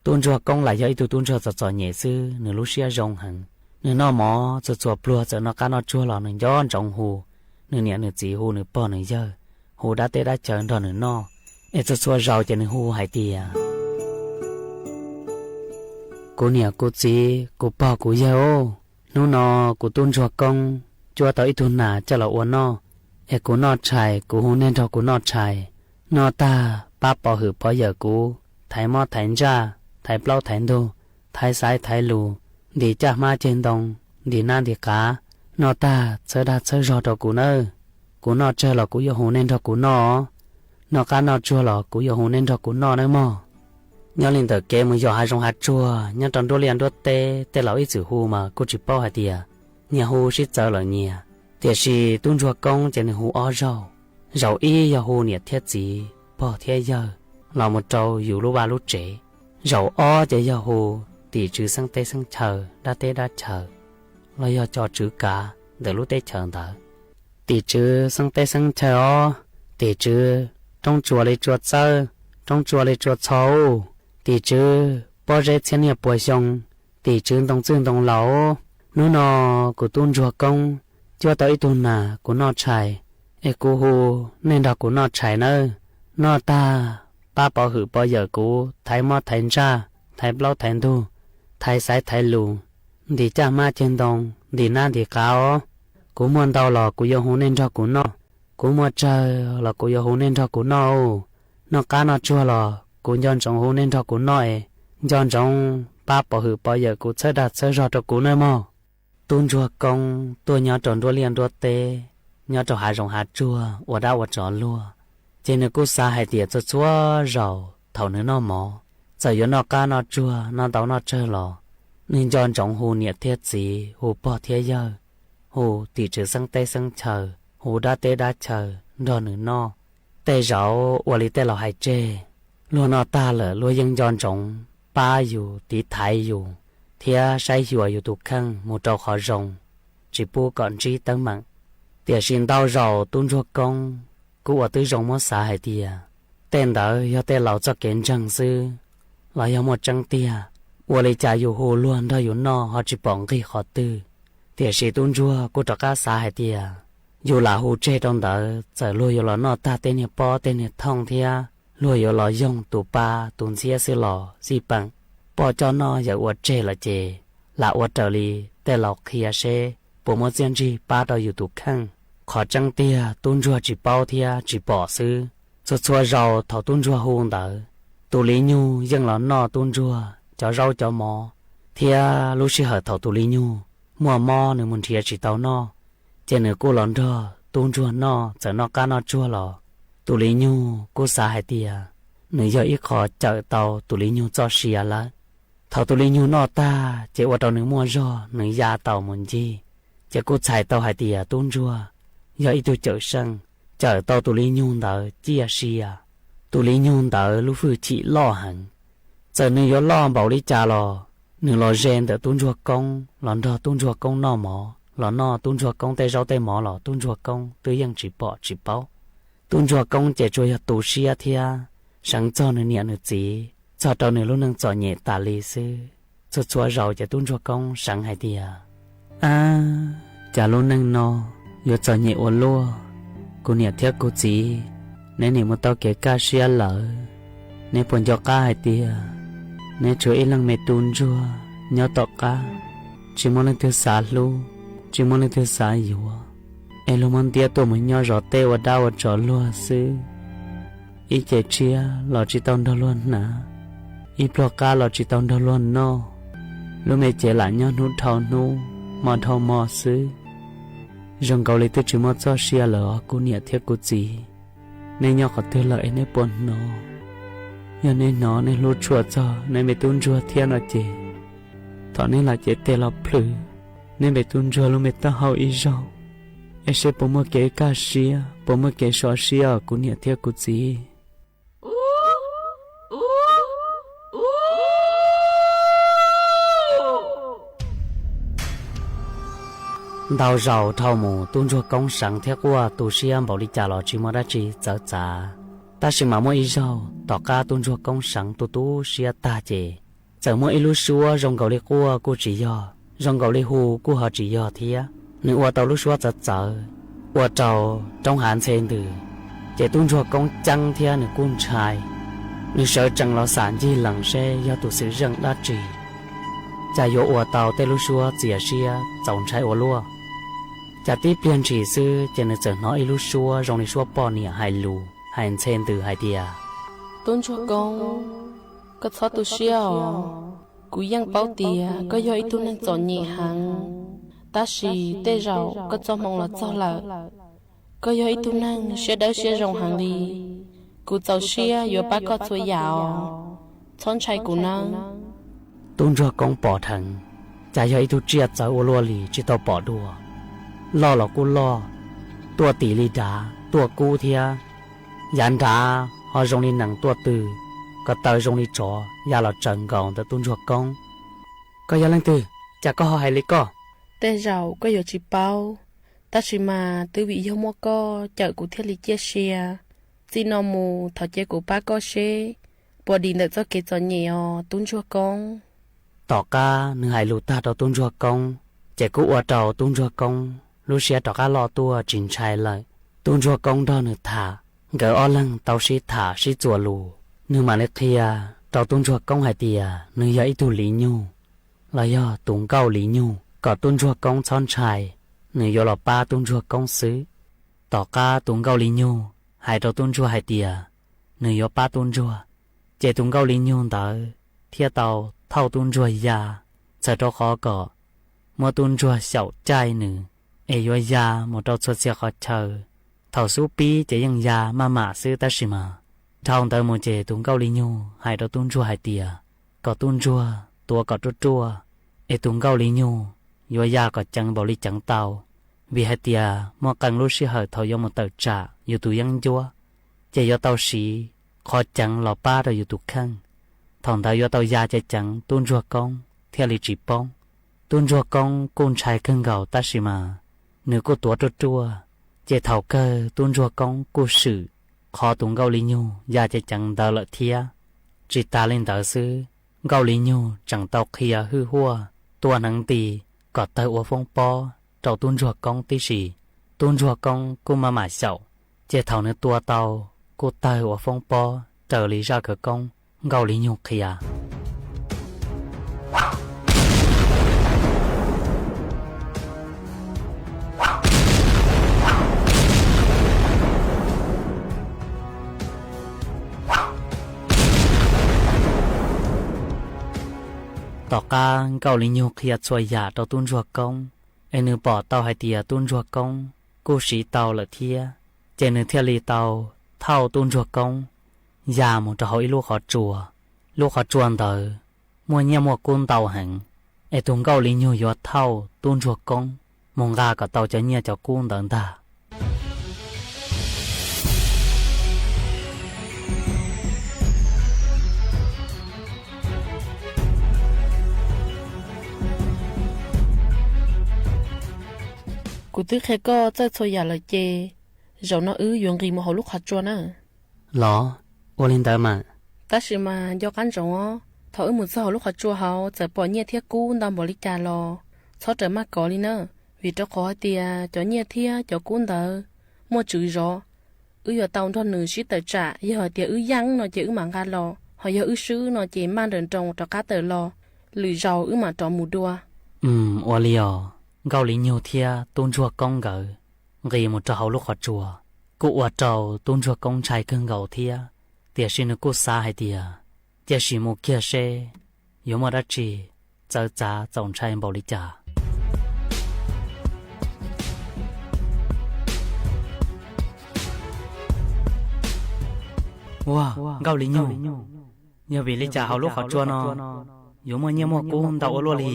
Tub ntsuag Koob lam yog ib tug tub ntsuag txom txom nyem xwb, nws lub siab zoo heev. Nws noj mov txhua txhua pluag, txawm noj qab noj tsuag los nws nco ntsoov hu nws niam nws txiv, hu nws pog nws yawg, hu dab teb dab chaw nrog nws noj. Es txhua txhua zaus ces nws hu hais tias, kuv niam kuv txiv, kuv pog kuv yawg, hnub no kuv tub ntsuag Koob cuab tau ib tug nas coj los ua noj, es kuv noj tshais, kuv hu nej nrog kuv noj tshais. Noj tag pab pov hwm pov yawm kuv, thaiv mob thaiv ntsaj, thaiv plaub thaiv ntug, thaiv xaiv thaiv lus, ntim caj hmab ceg ntoo, ntim nab ntim qav. Noj tag txhawb dag txhawb zog rau kuv nawb. Kuv noj tsawg los kuv yuav hu nej nrog kuv noj, noj qab noj tsuag los kuv yuav hu nej nrog kuv noj nawb mog. Nyob li ntawm kev mus yos hav zoov hav tsuag nyob rau nruab liaj nruab teb, tej laus ib txwm hu mas kuj tsis paub hais tias nyias hu sib txawv lawm nyias. Tiam sis tub ntsuag Koob ces nws hu ob zaug. Zaum ib yog hu niam thiab txiv, pog thiab yawg los mus rau yus lub vaj lub tsev. Zaum ob ces yog hu tim tswv xeeb teb xeeb chaw, dab teb dab chaw, los yog cov tswv kav ntawm lub teb chaws ntawd. Tim tswv xeeb teb xeeb chaw os, tim tswv roob tsua li tsua txawb, roob tsua li tsua txho ub, Tim tswv pob zeb txhiab niaj puas xyoo, tim tswv ntoo txwj ntoo laus, hnub no kuv tub ntsuag koob cuab tau ib tug nas kuv noj tshais, es kuv hu nej nrog kuv noj tshais nawb. Noj tag, pab pov hwm pov yawm kuv thaiv mob thaiv ntsaj, thaiv plaub thaiv ntug, thaiv xaiv thaiv lus, ntim caj hmab ceg ntoo, ntim nab ntim qav os. Kuv muaj ntau los kuv yuav hu nej nrog kuv noj, kuv muaj tsawg los kuv yuav hu nej nrog kuv noj. Noj qab noj tsuag los kuv nco ntsoov hu nej nrog kuv noj es nco ntsoov pab pov hwm pov yawm kuv txhawb dag txhawb zog rau kuv nawb mog. Tub ntsuag koob tuaj nyob rau nruab liaj nruab teb, nyob rau hav zoov hav tsuag ua dab ua tsov luag, ces nws kuj xav hais tias txhua txhua zaus thaum nws noj mov, txawm yuav noj qab noj tsuag noj ntau noj tsawg los, nws nco ntsoov hu niam thiab txiv, hu pog thiab yawg, hu tim tswv xeeb teb xeeb chaw, hu dab teb dab chaw nrog nws noj. Tej zaum ua li tej laus hais tseg, luag noj tag lawm luag yeej nco ntsoov pab yus tiv thaiv yus thiab saib xyuas yus tus kheej mus rau qhov zoo, tsis pub kom ntsib teeb meem. Tiam sis ntau zaus tub ntsuag koob kuj ua tib zoo muab xav hais tias tej ntawd yog tej laus txoj kev ntseeg xwb los yog muaj tseeb tiag. Ua li cas yus hu luag nrog yus noj ho tsis pom nqig qhov twg. Tiam sis tub ntsuag kuj rov qab xav hais tias yus lam hu tseg rau ntawd, txawm luag yuav los noj tag tej niag pob tej niag thooj thiab luag yuav los yoog tus pa tus ntxhiab xwb los xij peem, poj coj noj yawm ua tseg lawm ces lam ua raws li tej laus qhia seb puas muaj txiaj ntsig pab rau yus tus kheej. Qhov tseeb tiag tub ntsuag tsis paub thiab tsis pom xwb. Txhua txhua zaus thaum tub ntsuag hu ntawd, tus li nyug yeej los noj tub ntsuag cov zaub cov mov, thiab lub sij hawm thaum tus li nyug muaj mob nws mus nrhiav tsis tau noj, ces nws kuj los nrog tub ntsuag noj, txawm noj qab noj tsuag los tus li nyug kuj xav hais tias nws yog ib qho cawm tau tus li nyug txoj sia lawm. Thaum tus li nyug noj tag ces ua rau nws muaj zog, nws ya tau mus ncig, ces kuj txhais tau hais tias tub ntsuag yog ib tug cawm seej, cawm tau tus li nyug ntawd ciaj sia. Tus li nyug ntawd lub hwj chim loj heev, txawm nws yuav loj npaum li cas los nws los ze ntawm tub ntsuag koob, los nrog tub ntsuag koob noj mov, los noj tub ntsuag koob tej zaub tej mov los tub ntsuag koob twb yeej tsis pom tsis paub. Tub ntsuag koob ces tsuas yog tu siab thiab seev txog nws niam nws txiv, txog rau nws lub neej txom nyem tas li xwb. Txhua txhua zaus ces tub ntsuag koob seev hais tias, ab, cas lub neej no yuav txom nyem ua luaj, kuv niam thiab kuv txiv, neb nim mus tau kev kaj siab lawm, neb puas nco qab hais tias neb tshuav ib leej me tub ntsuag nyob tom qab, tsis muaj leej twg xav hlub, tsis muaj leej twg xav yuav, es luag muab ntiab tuaj mus nyob zov teb ua dab ua tsov luag xwb. Ib ce tshiab los tsis tau nrog luag hnav, ib pluag qab los tsis tau nrog luag noj, lub me cev lam nyob hnub dhau hnub, hmo dhau hmo xwb. Zoo nkaus li twb tsis muaj txoj sia lawm os kuv niam thiab kuv txiv. Neb nyob qhov twg lawm es neb puas hnov? Yog neb hnov neb hlub tshua txog neb me tub ntsuag thiab no ces thov neb lam cev tes los plhws neb me tub ntsuag lub me taub hau ib zaug, es seb puas muaj kev kaj siab, puas muaj kev sov siab os kuv niam thiab kuv txiv. Ntau zaus dhau mus tub ntsuag koob seev thiab quaj tu siab npaum li cas los tsis muaj dab tsi txawv txav. Tab sis mas muaj ib zaug tom qab tub ntsuag koob seev tu tu siab tag ces txawm muaj ib lub suab zoo nkaus li quaj kuj tsis yog, zoo nkaus li hu kuj ho tsis yog thiab. Nws ua tau lub suab txawv txawv, ua rau roob hav ntxhe ntws, ces tub ntsuag koob ceeb thiab nws kuj ntshai. Nws sawv tsees los xam ncig lees seb yog tus xwm zeej dab tsi, cas yuav ua tau tej lub suab txias siab txaus ntshai ua luaj. Cas tib pliag ntshis xwb ces nws txawm hnov ib lub suab zoo li suab poj niam hais lus hais ntxhe ntws hais tias, Tub ntsuag koob, koj txhob tu siab os. Kuv yeej paub tias koj yog ib tug neeg txom nyem heev, tab sis tej zaum koj txoj hmoo los txog lawm. Koj yog ib tug neeg siab dawb siab zoo heev li, kuv txaus siab yuav pab koj txhua yam os. Txhob ntshai kuv nawb. Tub ntsuag koob pom dheev, cas yog ib tug tsiaj txawv ua luaj li tsis tau pom dua. Loj los kuj loj, tuaj tis li dav, tuaj kub thiab. Yav nrad ho zoo li nees tuaj tw, ko taw zoo li tsov ya los tsaws nkaus ntawm tub ntsuag koob. Koj yog leej twg, cas koj ho hais li koj? Tej zaum koj yuav tsis paub, tab sis mas twb vim yog muaj koj cawm kuv thiaj li ciaj sia. Txij no mus thov cia kuv pab koj seb puas dim ntawm txoj kev txom nyem os tub ntsuag koob. Tom qab nws hais lus tag rau tub ntsuag koob, ces kuj ua rau tub ntsuag koob lub siab rov qab loj tuaj tsis ntshai lawm. Tub ntsuag koob nrog nws tham, nkawd ob leeg tau sib tham sib txuas lus, nws mam li qhia rau tub ntsuag koob hais tias nws yog ib tug liv nyug los yog tus nkauj liv nyug, kom tub ntsuag koob txhob ntshai, nws yuav los pab tub ntsuag koob xwb. Tom qab tus nkauj liv nyug hais rau tub ntsuag hais tias nws yuav pab tub ntsuag, ces tus nkauj liv nyug ntawd thiaj tau thauj tub ntsuag ya, txhawm rau qhov kom muab tub ntsuag xyaum caij nws, es yuav ya mus rau txhua txhia qhov chaw. Thaum xub pib ces yeej ya maj mam xwb tab sis mas dhau ntawd mus ces tus nkauj liv nyug hais rau tub ntsuag hais tias kom tub ntsuag tuav kom ruaj ruaj, es tus nkauj liv nyug yuav ya kom ceev npaum li ceev tau, vim hais tias muaj qee lub sij hawm thaum yuav mus tawm tsam yus tus yeeb ncuab, ces yuav tau siv qhov ceev los pab rau yus tus kheej. Thaum ntawd yuav tau ya ceev ceev tub ntsuag koob thiaj li tsis poob. Tub ntsuag koob kuj ntshai kawg nkaus tab sis mas nws kuj tuav ruaj ruaj, ces thaum kawg tub ntsuag koob kuj swm qhov tus nkauj liv nyug ya ceev ceev ntawd lawm thiab. Tsis tas li ntawd xwb, nkauj liv nyug tseem tau qhia hwj huaj tua hneev nti kom tawg ua foob pob rau tub ntsuag koob tib si. Tub ntsuag koob kuj maj mam xyaum, ces thaum nws tua tau kuj tawg ua foob pob raws li zaj khawv koob nkauj liv nyug qhia. Tom qab nkauj liv nyug qhia txhua yam rau tub ntsuag koob, es nws pom tau hais tias tub ntsuag koob kuj siv tau lawm thiab, ces nws thiaj li tau thauj tub ntsuag koob ya mus rau hauv ib lub qhov tsua. Lub qhov tsua ntawd muaj nyiaj muaj kub ntau heev, es tus nkauj liv nyug yuav thauj tub ntsuag koob mus nqa kom tau cov nyiaj cov kub ntawd ntag. Kuv twb qhia koj txawj txhua yam lawm ces zaum no wb yuav nqis mus hauv lub qhov tsua na. Los, ua li ntawd mas. Tab sis mas nco qab ntsoov os, thaum wb mus txog hauv lub qhov tsua hauv txawm pom nyiaj thiab kub ntau npaum li cas los txhob rawm maj kov li na, vim rau qhov hais tias cov nyiaj thiab cov kub ntawd muaj tswv zov. Wb yuav tau nrog nws sib tawm tsam, yog hais tias wb yeej no ces wb mam nqa los, ho yog wb swb no ces maj nrawm nroos rov qab tawm los, lwm zaus wb mam rov mus dua. Ua li os. Nkauj liv nyug thiab tub ntsuag koob nkawd nqis mus rau hauv lub qhov tsua, kuj ua rau tub ntsuag koob ntshai kawg nkaus thiab, tiam sis nws kuj xav hais tias cia sim mus kiag seb yuav muaj dab tsi txawv txav txaus ntshai npaum li cas. Ua, nkauj liv nyug, yog vim li cas hauv lub qhov tsua no yuav muaj nyiaj muaj kub ntau ua luaj li?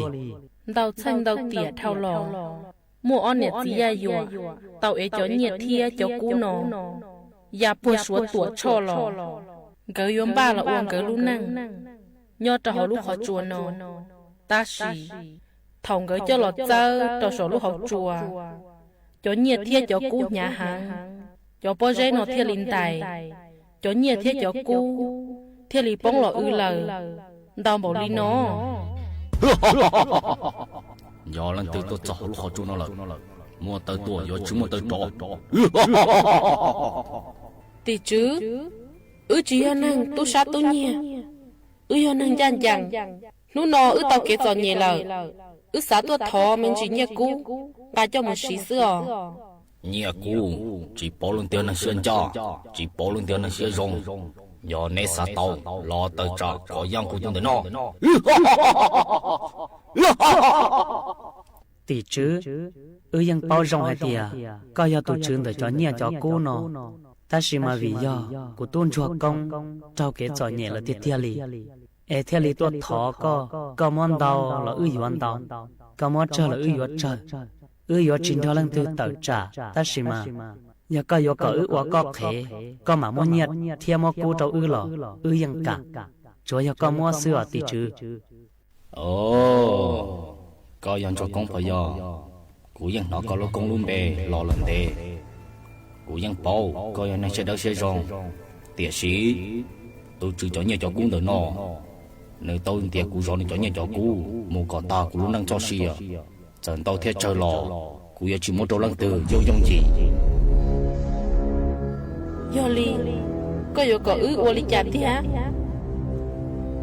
Ntau txheej ntau tiam dhau los, muaj ob niam txiv yaj yuam tau ev cov nyiaj thiab cov kub no ya puag Suav Tuam Tshoj los, nkawd yuav npaj los ua nkawd lub neej nyob rau hauv lub qhov tsua no. Tab sis thaum nkawd coj los txawb rau saum lub hauv tsua, cov nyiaj thiab cov kub hnyav heev, cov pob zeb no thiaj li ntais, cov nyiaj thiab cov kub thiaj li poob los w lawm ntau npaum li no. Yog leej twg tuaj txog hauv lub qhov tsua no lawm, muaj taw tuaj yuav tsis muaj taw rov. Tim tswv, wb tsis yog neeg tub sab tub nyiag, wb yog neeg ncaj ncees. Hnub no wb tau kev txom nyem lawm, wb xav tuaj thov me ntsis nyiaj kub nqa coj mus siv xwb os. Nyiaj kub tsis pauv leej twg neeg siab ncaj, tsis pauv leej twg neeg siab zoo. Yog neb xav tau, los tawm tsam kom yaj nqus tus ntawm no. Tim tswv, wb yeej paub zoo hais tias koj yog tus tswv ntawm cov nyiaj cov kub no, tab sis mas vim yog kuv tub ntsuag koob raug kev txom nyem lawm tiag tiag li, es thiaj li tuaj thov koj, koj muab ntau los wb yuav ntau, koj muab tsawg los wb yuav tsawg. Wb yuav tsis nrog leej twg tawm tsam, tab sis mas yog koj yuav kom wb ua koj qhev, koj mam muab nyiaj thiab muab kub rau wb los wb yeej kam, tsuav yog koj muab xwb os tim tswv. Koj yog ntsuag koob puas yog? Kuv yeej hnov koj lub koob lub npe los lawm ntev. Kuv yeej paub koj yog neeg siab dawb siab zoo, tiam sis Tus tswv cov nyiaj cov kub ntawm no, nws tau ntiav kuv zov nws cov nyiaj cov kub mus kom tag kuv lub neej txoj sia. Txawm ntau thiab tsawg los kuv yuav tsis muab rau leej twg yooj yooj yim. Yog li, koj yuav kom wb ua li cas tiag?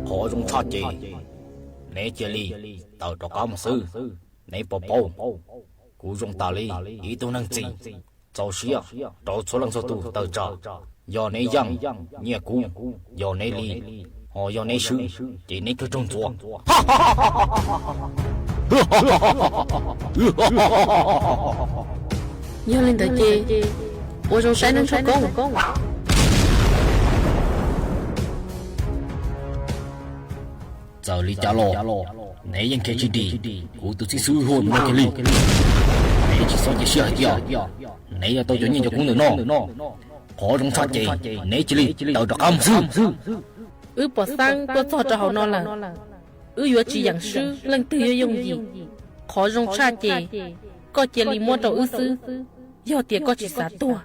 Qhov zoo tshaj ces neb cia li tawm rov qab mus xwb. Neb puas paub, kuv zoo tas li ib tug neeg txim, txaus siab rau txhua leej txhua tus tawm tsam. Yog neb yeej nyiaj kub, yog neb li, ho yog neb swb, ces neb kawg raug ntxuav. Yog li ntawd ces, ua zoo saib neej tshoj koob. Txawm li cas los neb yeej khiav tsis dim kuv tus txib xub huaj no kiag li. Neb tsis txhob cia siab hais tias neb yuav tau cov nyiaj cov kub ntawm no. Qhov zoo tshaj ces neb cia li tawm rov qab mus xwb. Wb pom xeeb tuaj txog rau hauv no lawm, wb yuav tsis yeem swb leej twg yooj yooj yim. Qhov zoo tshaj ces koj cia li muab rau wb xwb, yog tias koj tsis xav tuag.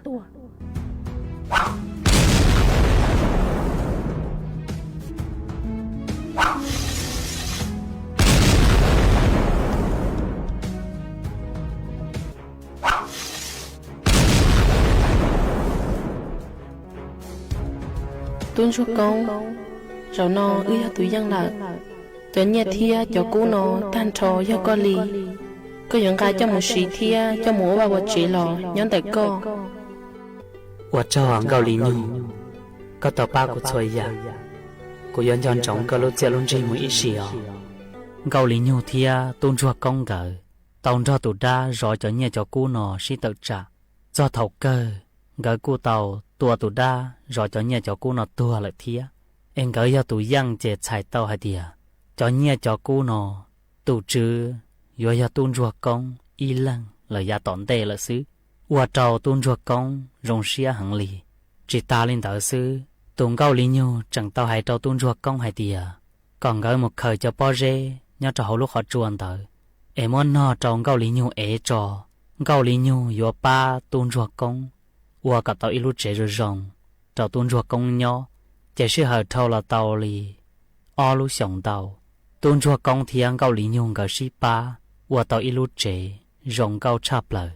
Tub ntsuag koob, zaum no wb yog tus yeej lawm. Cov nyiaj thiab cov kub no tag nrho yog koj li. Koj yuav nqa coj mus siv thiab coj mus ua vaj ua tsev los nyob ntawm koj. Ua tsaug Nkauj Lis Nyug, koj tau pab kuv txhua yam. Kuv yuav nco ntsoov koj lub txiaj lub ntsig mus ib sim os. Nkauj Lis Nyug thiab tub ntsuag koob nkawd tau nrog tus dab zov cov nyiaj cov kub no sib tawm tsam. Txog thaum kawg, nkawd kuj tau tua tus dab zov cov nyiaj cov kub no tuag lawm thiab. Es nkawd yog tus yeej ces txhais tau hais tias cov nyiaj cov kub no tus tswv yuav yog tub ntsuag koob ib leeg lawm yav tom ntej lawm xwb. Ua rau tub ntsuag koob zoo siab heev li. Tsis tas li ntawd xwb, tus Nkauj Lis Nyug tseem tau hais rau tub ntsuag koob hais tias kom nkawd mus khaws cov pob zeb nyob rau hauv lub qhov tsua ntawd es muab nog rau Nkauj Lis Nyug ev tso. Nkauj Lis Nyug yuav pab tub ntsuag koob ua kom tau ib lub tsev zoo zoo rau tub ntsuag koob nyob, ces sij hawm dhau los tau li ob lub xyoos ntau, tub ntsuag koob thiab Nkauj Lis Nyug nkawd sib pab ua tau ib lub tsev zoo nkauj tshaj plaws.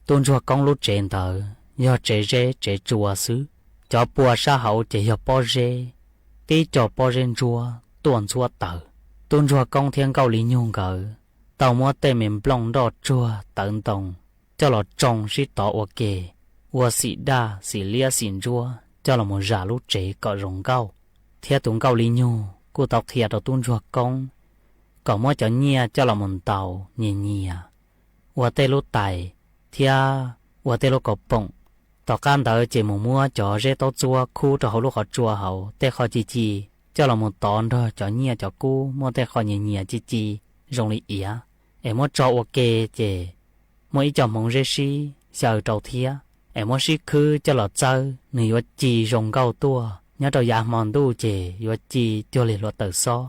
Tub ntsuag koob lub tsev ntawd yog tsev zeb tsev tsua xwb, cov pua sab hauv ces yog pob zeb, tib co pob zeb ntsuab tuaj ntxhuab taws. Tub ntsuag koob thiab Nkauj Lis Nyug nkawd tau muab tej me nplooj nroj tsuag tawv ntoo coj los tsoo sib tov ua ke, ua xim daj xim liab xim ntsuab coj los mus zam lub tsev kom zoo nkauj. Thiab tus Nkauj Lis Nyug kuj tau qhia rau tub ntsuag koob kom muab cov nyiaj coj los mus ntaus nyias nyias ua tej lub tais thiab ua tej lub kaus poom. Tom qab ntawd ces mus muab cov zeb taub txuab khub rau hauv lub qhov tsua hauv tej qho ci ci coj los mus tov nrog cov nyiaj cov kub muaj tej qho nyias nyias ci ci zoo li iav, es muab tso ua ke ces muaj ib co hmoov zeb sib xyaw rau thiab, es muab sib khwb coj los txawb nws yuav ci zoo nkauj tuaj. Nyob rau yav hmo ntuj ces yuav ci cuag li hluav taws xob.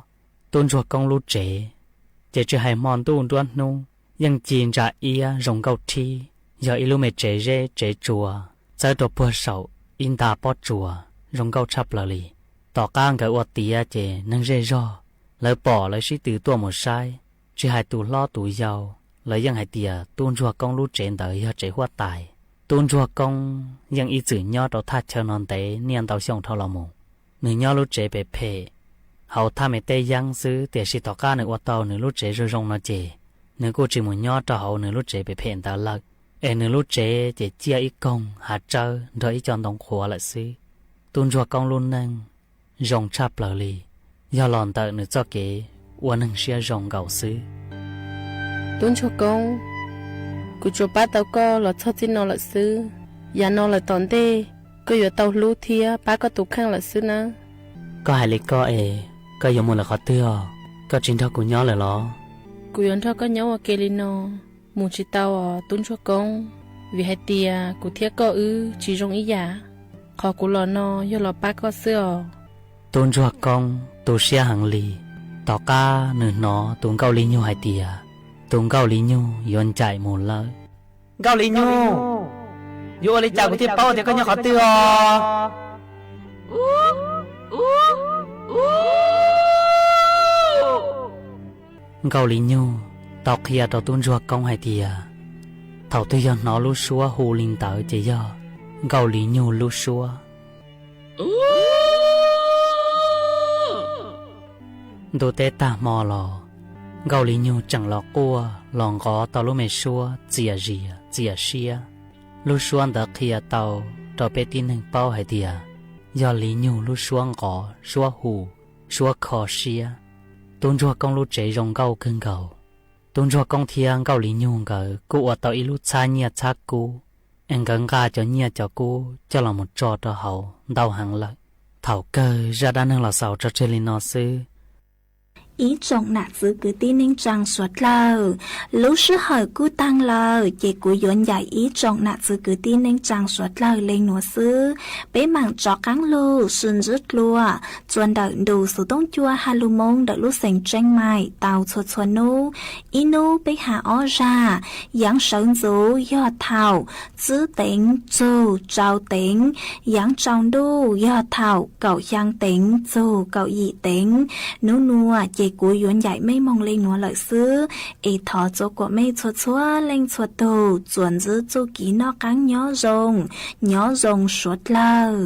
Tub ntsuag koob lub tsev ces tsis hais hmo ntuj nruab hnub yeej ci ntsa iab zoo nkauj thib, yog ib lub me tsev zeb tsev tsua txawb rau puag saum ib nta pob tsuas zoo nkauj tshaj plaws li. Tom qab nkawd ua tiav ces neeg zej zog lawv pom lawv sib tw tuaj mus saib, tsis hais tus hlob tus yau, lawv yeej hais tias tub ntsuag koob lub tsev ntawd yog tsev huab tais. Tub ntsuag koob yeej ib txwm nyob rau thaj chaw no ntev niaj ntau xyoo dhau los mus. Nws nyob lub tsev pem phem hauv thaj me teb yeeb xwb, tiam sis tom qab nws ua tau nws lub tsev zoo zoo no ces nws kuj tsis mus nyob rau hauv nws lub tsev pem phem ntawd lawm, es nws lub tsev ces ciaj ib koog hav tsawb nrog ib co ntoo qhuav lawm xwb. Tub ntsuag koob lub neej zoo tshaj plaws li, yog los ntawm nws txoj kev ua neeg siab zoo nkaus xwb. Tub ntsuag koob, kuv tsuas pab tau koj los txog txij no lawm xwb. Yav no lawm tom ntej koj yuav tau hlub thiab pab koj tus kheej lawm xwb nawb. Koj hais li koj es koj yuav mus lawm qhov twg os? Koj tsis nrog kuv nyob lawm los? Kuv yuav nrog koj nyob ua ke li no mus tsis tau os tub ntsuag koob, vim hais tias kuv thiab koj wb tsis zoo ib yam. Qhov kuv los no yog los pab koj xwb os. Tub ntsuag koob tu siab heev li. Tom qab nws hnov tus nkauj li nyug hais tias tus nkauj li nyug yuav ncaim mus lawm. Nkauj li nyug, yuav ua li cas kuv thiaj paub tias koj nyob qhov twg os? Nkauj Li Nyug tau qhia rau tub ntsuag koob hais tias, thaum twg yog hnov lub suab hu li ntawd ces yog Nkauj Li Nyug lub suab. Ntuj teb tag hmo los, Nkauj Li Nyug tseem los quaj los nqov tau lub me suab txias zias txias siab. Lub suab ntawd qhia tau rau peb tib neeg paub hais tias yog Li Nyug lub suab nqov suab hu, suab kho siab. Tub ntsuag koob lub tsev zoo nkauj kawg nkaus. Tub ntsuag koob thiab Nkauj Li Nyug nkawd kuj ua tau ib lub txhab nyiaj txhab kub, es nkawd nqa cov nyiaj cov kub coj los mus tso rau hauv ntau heev lawm. Thaum kawg zaj dab neeg los xaus tso tseg li no xwb. Ib tsoom nam txwv kwv tij neej tsaa suav dlawg, lub sij hawm kuj taag lawm ces kuv yuav ncaim ib tsoom nam txwv kwv tij neej tsaa suav dlawg le nuav xwb. Peb maam rov qaab lug sib ntsib dlua txuas ntawm ntu xuv tooj cua ha lug moo ntawm lub xeev Tseeb Maim tau txhua txhua nub. Ib nub peb has ob zag, yaav sawv ntxuv yog thaum tsib teev txug rau teev, yaav tsaus ntuj yog thaum kaum xyaa teev txug kaum yim teev. Nub nuav ces kuv yuav ncaim mej moog le nuav lawm xwb, es thov txua kuam mej txhua txhua leej txhua tug txuas ntsib txuj kev noj qaab nyob zoo, nyob zoo suav dlawg.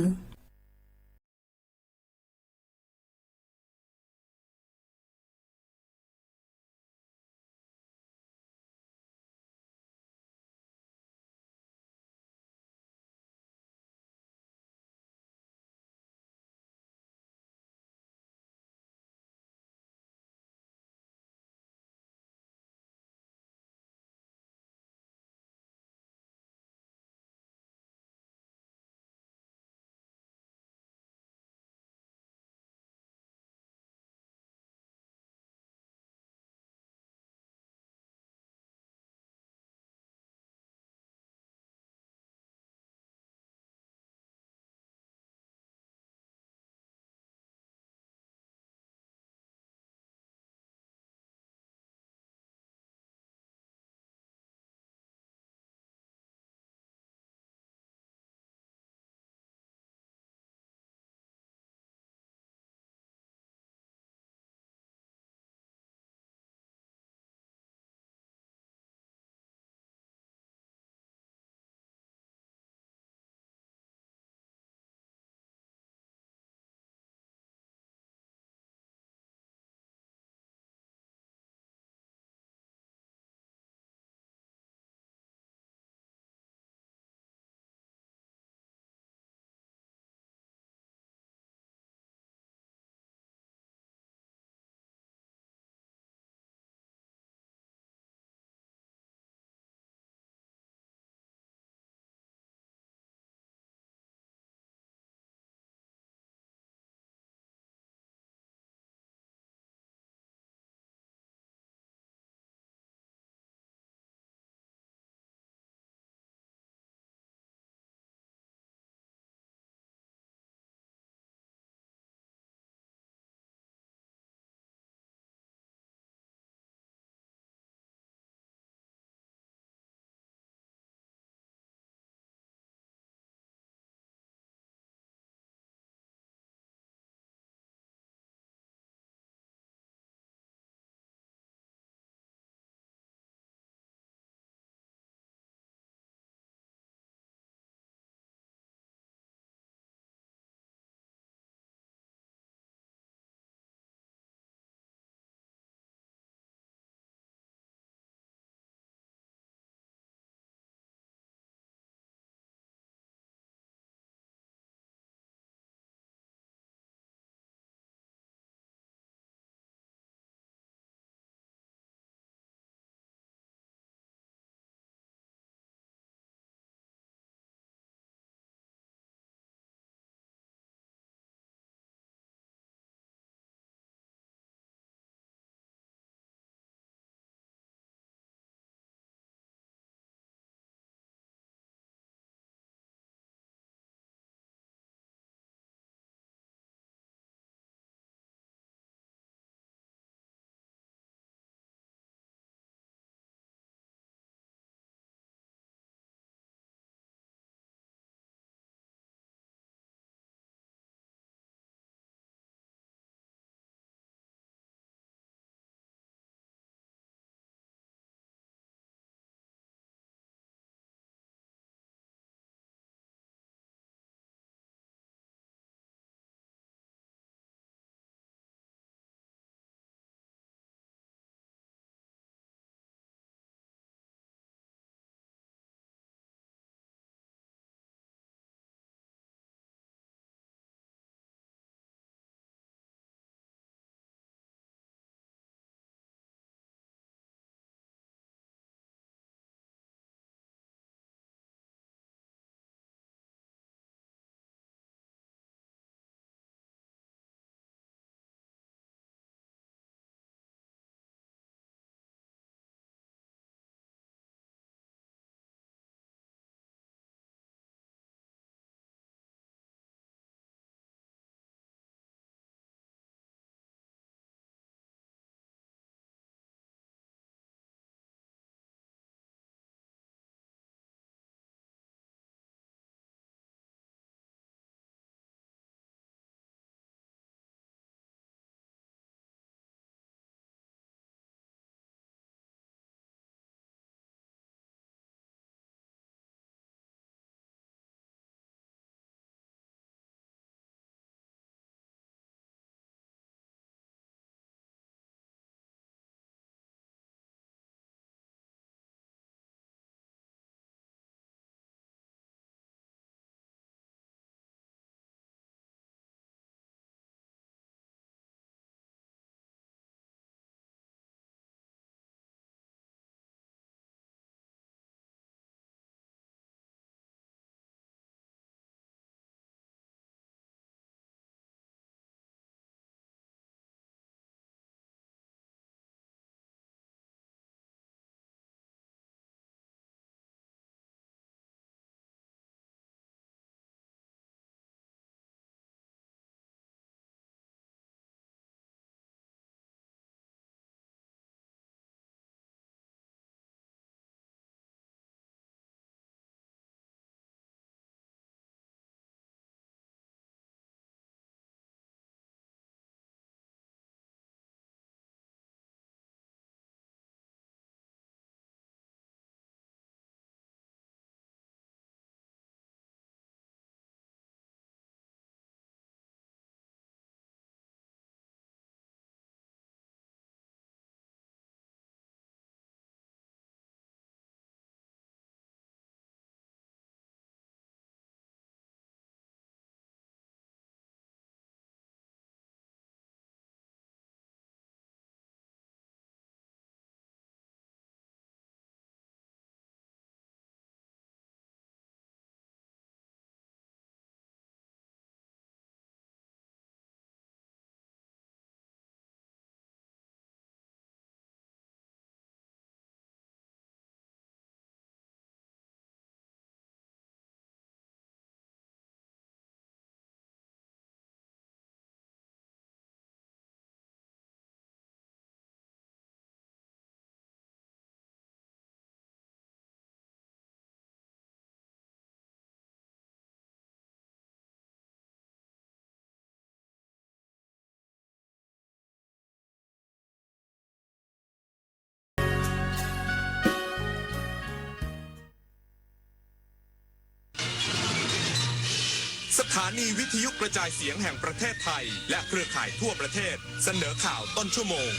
สถานีวิทยุกระจายเสียงแห่งประเทศไทยและเครือข่ายทั่วประเทศเสนอข่าวต้นชั่วโมง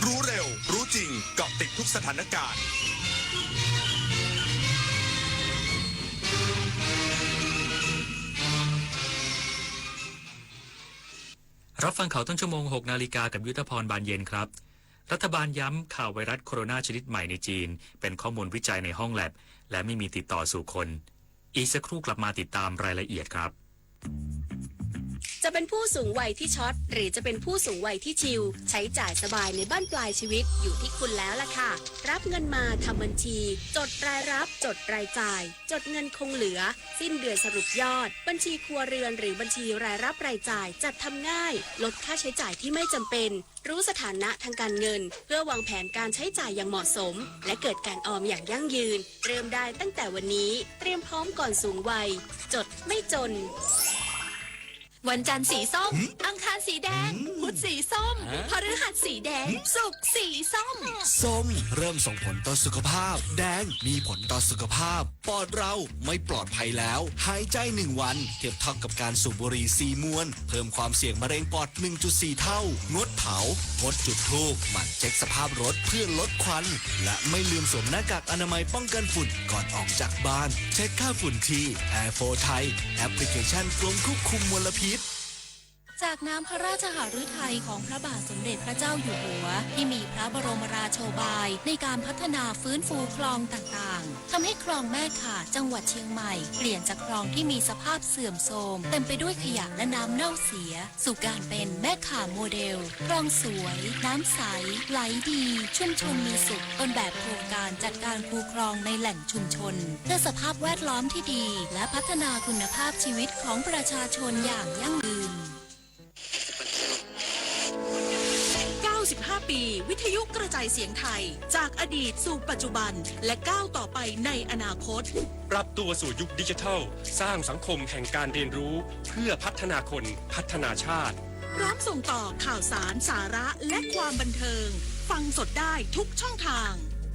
รู้เร็ว รู้จริง เกาะติดทุกสถานการณ์ รับฟังข่าวต้นชั่วโมงหกนาฬิกากับยุทธพร บานเย็นครับ รัฐบาลย้ำข่าวไวรัสโคโรนาชนิดใหม่ในจีนเป็นข้อมูลวิจัยในห้องแล็บและไม่มีติดต่อสู่คน อีกสักครู่กลับมาติดตามรายละเอียดครับ จะเป็นผู้สูงวัยที่ช็อต หรือจะเป็นผู้สูงวัยที่ชิล ใช้จ่ายสบายในบั้นปลายชีวิตอยู่ที่คุณแล้วล่ะค่ะ รับเงินมาทำบัญชี จดรายรับ จดรายจ่าย จดเงินคงเหลือ สิ้นเดือนสรุปยอด บัญชีครัวเรือนหรือบัญชีรายรับรายจ่ายจัดทำง่าย ลดค่าใช้จ่ายที่ไม่จำเป็น รู้สถานะทางการเงิน เพื่อวางแผนการใช้จ่ายอย่างเหมาะสม และเกิดการออมอย่างยั่งยืน เริ่มได้ตั้งแต่วันนี้ เตรียมพร้อมก่อนสูงวัย จดไม่จน วันจันทร์สีส้ม อังคารสีแดง พุธสีส้ม พฤหัสสีแดง ศุกร์สีส้ม ส้มเริ่มส่งผลต่อสุขภาพ แดงมีผลต่อสุขภาพ ปอดเราไม่ปลอดภัยแล้ว หายใจหนึ่งวันเทียบเท่ากับการสูบบุหรี่สี่มวน เพิ่มความเสี่ยงมะเร็งปอดหนึ่งจุดสี่เท่า งดเผา งดจุดธูป หมั่นเช็คสภาพรถเพื่อลดควัน และไม่ลืมสวมหน้ากากอนามัยป้องกันฝุ่นก่อนออกจากบ้าน เช็คค่าฝุ่นที่ Air four Thai แอปพลิเคชันกรมควบคุมมลพิษ จากน้ำพระราชหฤทัยของพระบาทสมเด็จพระเจ้าอยู่หัว ที่มีพระบรมราโชบายในการพัฒนาฟื้นฟูคลองต่างๆ ทำให้คลองแม่ข่าจังหวัดเชียงใหม่ เปลี่ยนจากคลองที่มีสภาพเสื่อมโทรม เต็มไปด้วยขยะและน้ำเน่าเสีย สู่การเป็นแม่ข่าโมเดล คลองสวย น้ำใส ไหลดี ชุมชนมีสุข ต้นแบบโครงการจัดการคูคลองในแหล่งชุมชน เพื่อสภาพแวดล้อมที่ดี และพัฒนาคุณภาพชีวิตของประชาชนอย่างยั่งยืน เก้าสิบห้า ปี วิทยุกระจายเสียงไทย จากอดีตสู่ปัจจุบัน และก้าวต่อไปในอนาคต ปรับตัวสู่ยุคดิจิทัล สร้างสังคมแห่งการเรียนรู้ เพื่อพัฒนาคน พัฒนาชาติ พร้อมส่งต่อข่าวสาร สาระ และความบันเทิง ฟังสดได้ทุกช่องทาง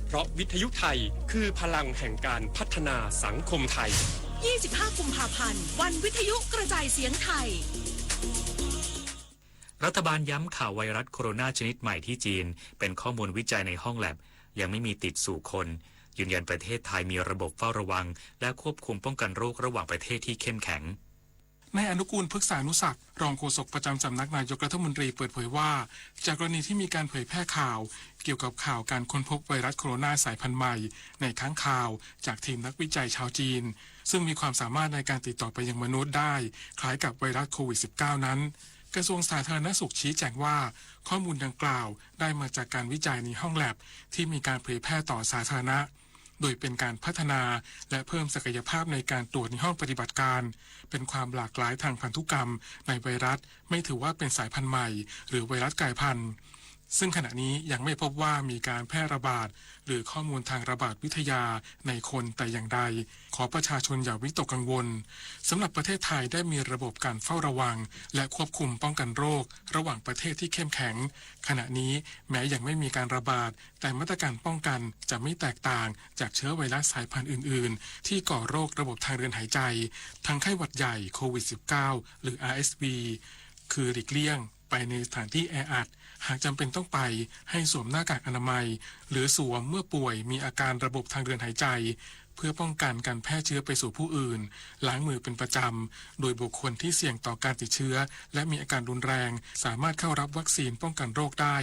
เพราะวิทยุไทยคือพลังแห่งการพัฒนาสังคมไทย ยี่สิบห้า กุมภาพันธ์ วันวิทยุกระจายเสียงไทย รัฐบาลย้ำข่าวไวรัสโคโรนาชนิดใหม่ที่จีนเป็นข้อมูลวิจัยในห้องแล็บ ยังไม่มีติดสู่คน ยืนยันประเทศไทยมีระบบเฝ้าระวัง และควบคุมป้องกันโรคระหว่างประเทศที่เข้มแข็ง นายอนุกูล พฤกษานุศักดิ์ รองโฆษกประจำสำนักนายกรัฐมนตรีเปิดเผยว่า จากกรณีที่มีการเผยแพร่ข่าวเกี่ยวกับข่าวการค้นพบไวรัสโคโรนาสายพันธุ์ใหม่ในค้างคาวจากทีมนักวิจัยชาวจีน ซึ่งมีความสามารถในการติดต่อไปยังมนุษย์ได้คล้ายกับไวรัสโควิด สิบเก้า นั้น กระทรวงสาธารณสุขชี้แจงว่า ข้อมูลดังกล่าวได้มาจากการวิจัยในห้องแล็บที่มีการเผยแพร่ต่อสาธารณะ โดยเป็นการพัฒนาและเพิ่มศักยภาพในการตรวจในห้องปฏิบัติการ เป็นความหลากหลายทางพันธุกรรมในไวรัส ไม่ถือว่าเป็นสายพันธุ์ใหม่ หรือไวรัสกลายพันธุ์ ซึ่งขณะนี้ยังไม่พบว่ามีการแพร่ระบาด หรือข้อมูลทางระบาดวิทยาในคนแต่อย่างใด ขอประชาชนอย่าวิตกกังวล สำหรับประเทศไทยได้มีระบบการเฝ้าระวัง และควบคุมป้องกันโรคระหว่างประเทศที่เข้มแข็ง ขณะนี้แม้ยังไม่มีการระบาด แต่มาตรการป้องกันจะไม่แตกต่างจากเชื้อไวรัสสายพันธุ์อื่นๆ ที่ก่อโรคระบบทางเดินหายใจ ทั้งไข้หวัดใหญ่ โควิด สิบเก้า หรือ อาร์ เอส วี คือหลีกเลี่ยงไปในสถานที่แออัด หากจำเป็นต้องไป ให้สวมหน้ากากอนามัย หรือสวมเมื่อป่วยมีอาการระบบทางเดินหายใจ เพื่อป้องกันการแพร่เชื้อไปสู่ผู้อื่น ล้างมือเป็นประจำ โดยบุคคลที่เสี่ยงต่อการติดเชื้อ และมีอาการรุนแรง สามารถเข้ารับวัคซีนป้องกันโรคได้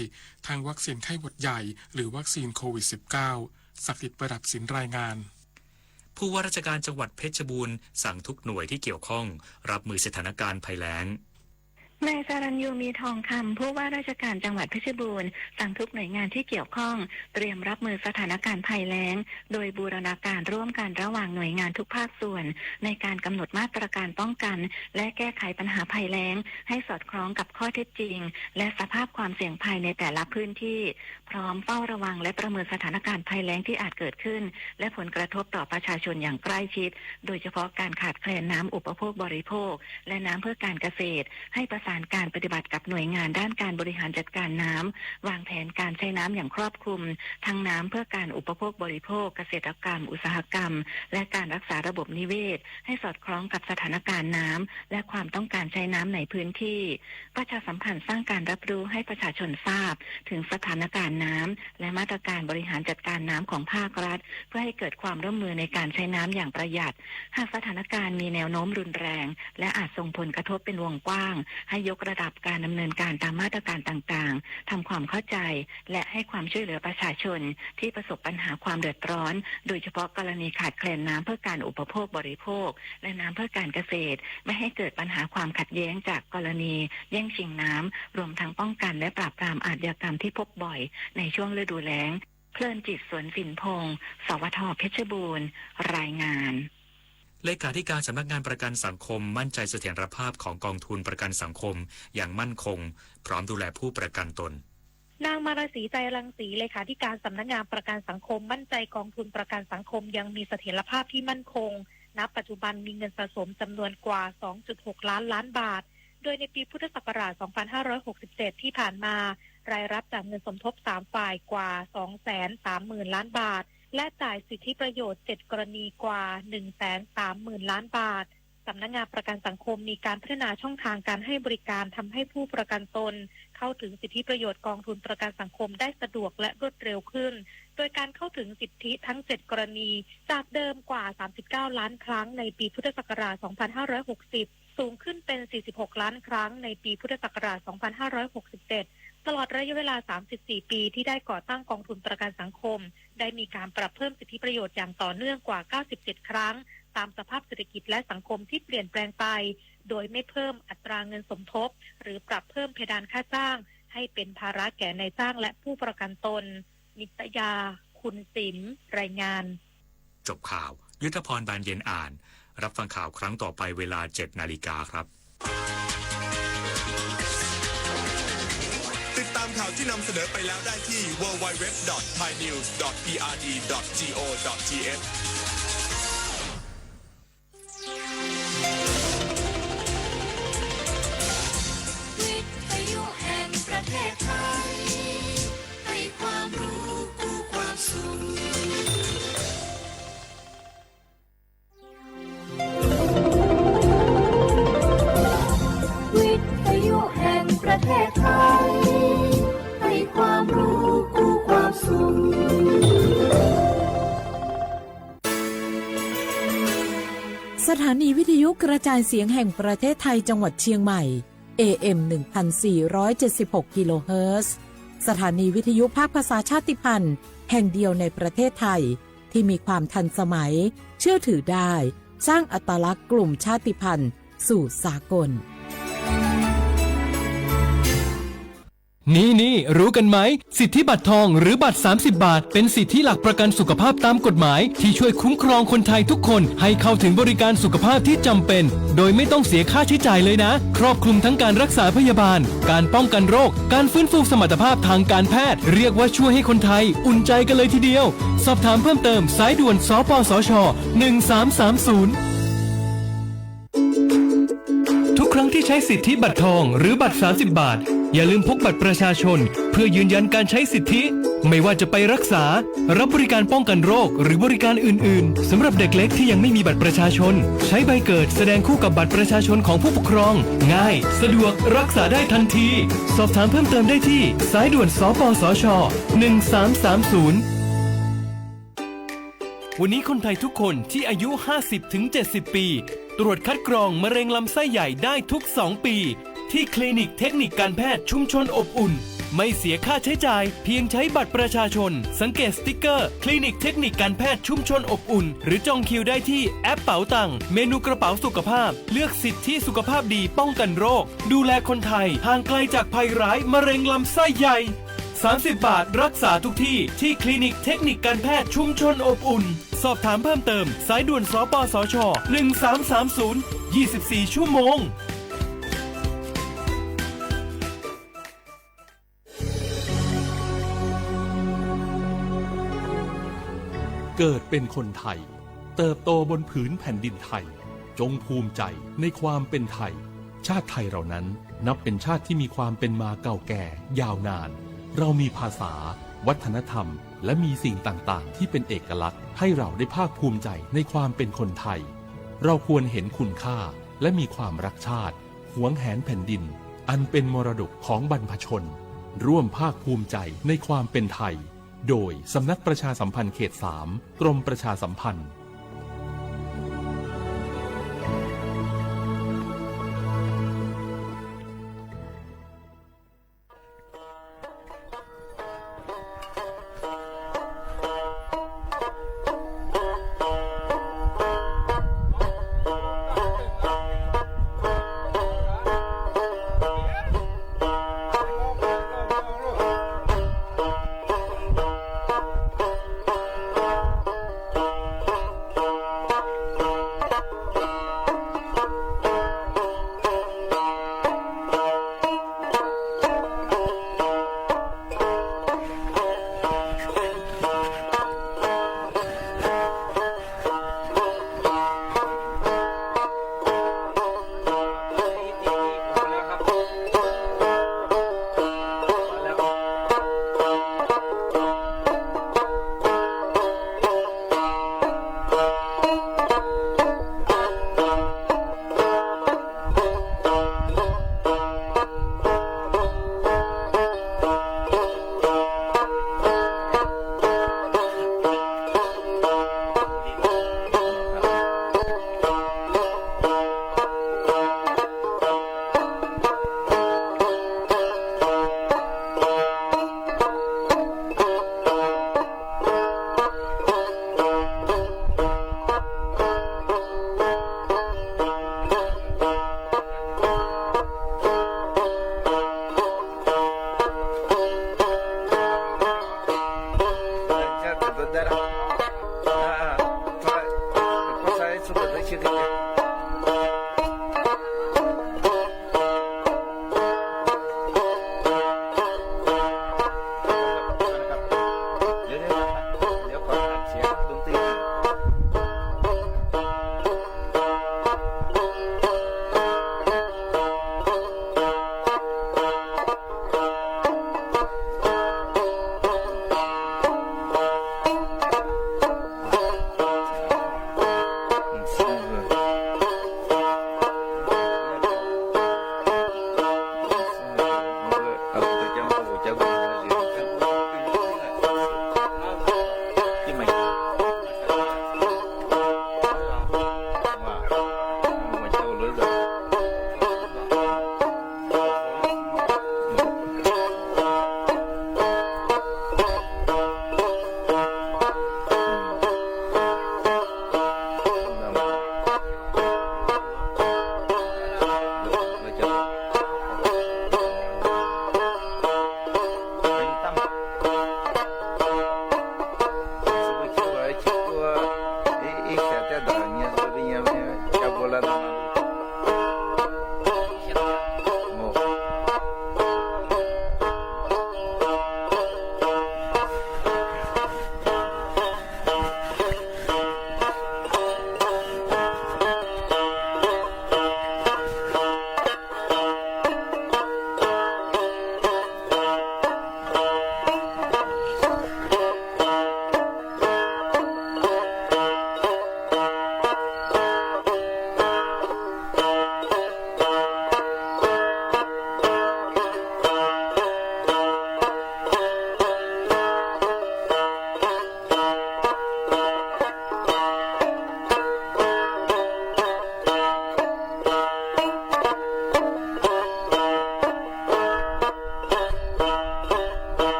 ทั้งวัคซีนไข้หวัดใหญ่ หรือวัคซีนโควิด สิบเก้า ศักดิ์สิทธิ์ประดับศิลป์รายงาน ผู้ว่าราชการจังหวัดเพชรบูรณ์สั่งทุกหน่วยที่เกี่ยวข้องรับมือสถานการณ์ภัยแล้ง นายสรัญยู มีทองคำ ผู้ว่าราชการจังหวัดเพชรบูรณ์ สั่งทุกหน่วยงานที่เกี่ยวข้อง เตรียมรับมือสถานการณ์ภัยแล้ง โดยบูรณาการร่วมกันระหว่างหน่วยงานทุกภาคส่วน ในการกำหนดมาตรการป้องกัน และแก้ไขปัญหาภัยแล้ง ให้สอดคล้องกับข้อเท็จจริง และสภาพความเสี่ยงภัยในแต่ละพื้นที่ พร้อมเฝ้าระวังและประเมินสถานการณ์ภัยแล้งที่อาจเกิดขึ้น และผลกระทบต่อประชาชนอย่างใกล้ชิด โดยเฉพาะการขาดแคลนน้ำอุปโภคบริโภค และน้ำเพื่อการเกษตร ให้ประสาน านการปฏิบัติกับหน่วยงานด้านการบริหารจัดการน้ำ วางแผนการใช้น้ำอย่างครอบคลุม ทั้งน้ำเพื่อการอุปโภคบริโภค เกษตรกรรม อุตสาหกรรม และการรักษาระบบนิเวศ ให้สอดคล้องกับสถานการณ์น้ำ และความต้องการใช้น้ำในพื้นที่ ประชาสัมพันธ์สร้างการรับรู้ให้ประชาชนทราบถึงสถานการณ์น้ำ และมาตรการบริหารจัดการน้ำของภาครัฐ เพื่อให้เกิดความร่วมมือในการใช้น้ำอย่างประหยัด หากสถานการณ์มีแนวโน้มรุนแรง และอาจส่งผลกระทบเป็นวงกว้าง ให้ยกระดับการดำเนินการตามมาตรการต่างๆ ทำความเข้าใจ และให้ความช่วยเหลือประชาชนที่ประสบปัญหาความเดือดร้อน โดยเฉพาะกรณีขาดแคลนน้ำเพื่อการอุปโภคบริโภค และน้ำเพื่อการเกษตร ไม่ให้เกิดปัญหาความขัดแย้งจากกรณีแย่งชิงน้ำ รวมทั้งป้องกันและปราบปรามอาชญากรรมที่พบบ่อยในช่วงฤดูแล้ง เพลินจิต สวนสินพงษ์ สวท เพชรบูรณ์ รายงาน เลขาธิการสำนักงานประกันสังคมมั่นใจเสถียรภาพของกองทุนประกันสังคมอย่างมั่นคง พร้อมดูแลผู้ประกันตน นางมารสี ไจรังสี เลขาธิการสำนักงานประกันสังคมมั่นใจกองทุนประกันสังคมยังมีเสถียรภาพที่มั่นคง ณ ปัจจุบันมีเงินสะสมจำนวนกว่า สองจุดหก ล้านล้านบาท โดยในปีพุทธศักราช สองพันห้าร้อยหกสิบเจ็ด ที่ผ่านมา รายรับจากเงินสมทบสามฝ่ายกว่า สองแสนสามหมื่นล้านบาท และจ่ายสิทธิประโยชน์ เจ็ดกรณีกว่า หนึ่งแสนสามหมื่นล้านบาท สำนักงานประกันสังคมมีการพัฒนาช่องทางการให้บริการทำให้ผู้ประกันตนเข้าถึงสิทธิประโยชน์กองทุนประกันสังคมได้สะดวกและรวดเร็วขึ้น โดยการเข้าถึงสิทธิทั้ง เจ็ดกรณี จากเดิมกว่า สามสิบเก้าล้านครั้งในปีพุทธศักราช สองพันห้าร้อยหกสิบ สูงขึ้นเป็น สี่สิบหกล้านครั้งในปีพุทธศักราช สองพันห้าร้อยหกสิบเจ็ด ตลอดระยะเวลา สามสิบสี่ปีที่ได้ก่อตั้งกองทุนประกันสังคม ได้มีการปรับเพิ่มสิทธิประโยชน์อย่างต่อเนื่องกว่า เก้าสิบเจ็ดครั้ง ตามสภาพเศรษฐกิจและสังคมที่เปลี่ยนแปลงไป โดยไม่เพิ่มอัตราเงินสมทบ หรือปรับเพิ่มเพดานค่าจ้าง ให้เป็นภาระแก่นายจ้างและผู้ประกันตน นิตยา คุณสิม รายงาน จบข่าว ยุทธพร บานเย็นอ่าน รับฟังข่าวครั้งต่อไปเวลา เจ็ดนาฬิกาครับ ติดตามข่าวที่นำเสนอไปแล้วได้ที่ www.thainews.prd.go.th วิทยุแห่งประเทศไทย ให้ความรู้คู่ความสุข วิทยุแห่งประเทศไทย ให้ความรู้คู่ความสุข สถานีวิทยุกระจายเสียงแห่งประเทศไทยจังหวัดเชียงใหม่ เอ เอ็ม หนึ่งพันสี่ร้อยเจ็ดสิบหก กิโลเฮิรตซ์ สถานีวิทยุภาคภาษาชาติพันธุ์แห่งเดียวในประเทศไทย ที่มีความทันสมัย เชื่อถือได้ สร้างอัตลักษณ์กลุ่มชาติพันธุ์สู่สากล นี่นี่รู้กันไหม สิทธิบัตรทองหรือบัตร สามสิบ บาท เป็นสิทธิหลักประกันสุขภาพตามกฎหมาย ที่ช่วยคุ้มครองคนไทยทุกคนให้เข้าถึงบริการสุขภาพที่จำเป็น โดยไม่ต้องเสียค่าใช้จ่ายเลยนะ ครอบคลุมทั้งการรักษาพยาบาล การป้องกันโรค การฟื้นฟูสมรรถภาพทางการแพทย์ เรียกว่าช่วยให้คนไทยอุ่นใจกันเลยทีเดียว สอบถามเพิ่มเติมสายด่วน สปสช หนึ่งสามสามศูนย์ ทุกครั้งที่ใช้สิทธิบัตรทองหรือบัตร สามสิบ บาท อย่าลืมพกบัตรประชาชน เพื่อยืนยันการใช้สิทธิ ไม่ว่าจะไปรักษา รับบริการป้องกันโรค หรือบริการอื่นๆ สำหรับเด็กเล็กที่ยังไม่มีบัตรประชาชน ใช้ใบเกิดแสดงคู่กับบัตรประชาชนของผู้ปกครอง ง่าย สะดวก รักษาได้ทันที สอบถามเพิ่มเติมได้ที่ สายด่วน สปสช หนึ่งสามสามศูนย์ วันนี้คนไทยทุกคนที่อายุ ห้าสิบถึงเจ็ดสิบ ปี ตรวจคัดกรองมะเร็งลำไส้ใหญ่ได้ทุก สอง ปี ที่คลินิกเทคนิคการแพทย์ชุมชนอบอุ่น ไม่เสียค่าใช้จ่าย เพียงใช้บัตรประชาชน สังเกตสติ๊กเกอร์ คลินิกเทคนิคการแพทย์ชุมชนอบอุ่น หรือจองคิวได้ที่แอปเป๋าตัง เมนูกระเป๋าสุขภาพ เลือกสิทธิสุขภาพดีป้องกันโรค ดูแลคนไทย ห่างไกลจากภัยร้ายมะเร็งลำไส้ใหญ่ สามสิบ บาทรักษาทุกที่ ที่คลินิกเทคนิคการแพทย์ชุมชนอบอุ่น สอบถามเพิ่มเติม สายด่วน สปสช หนึ่งสามสามศูนย์ ยี่สิบสี่ ชั่วโมง เกิดเป็นคนไทย เติบโตบนผืนแผ่นดินไทย จงภูมิใจในความเป็นไทย ชาติไทยเรานั้นนับเป็นชาติที่มีความเป็นมาเก่าแก่ยาวนาน เรามีภาษา วัฒนธรรม และมีสิ่งต่างๆที่เป็นเอกลักษณ์ให้เราได้ภาคภูมิใจในความเป็นคนไทย เราควรเห็นคุณค่าและมีความรักชาติ หวงแหนแผ่นดิน อันเป็นมรดกของบรรพชน ร่วมภาคภูมิใจในความเป็นไทย โดยสำนักประชาสัมพันธ์เขตสาม กรมประชาสัมพันธ์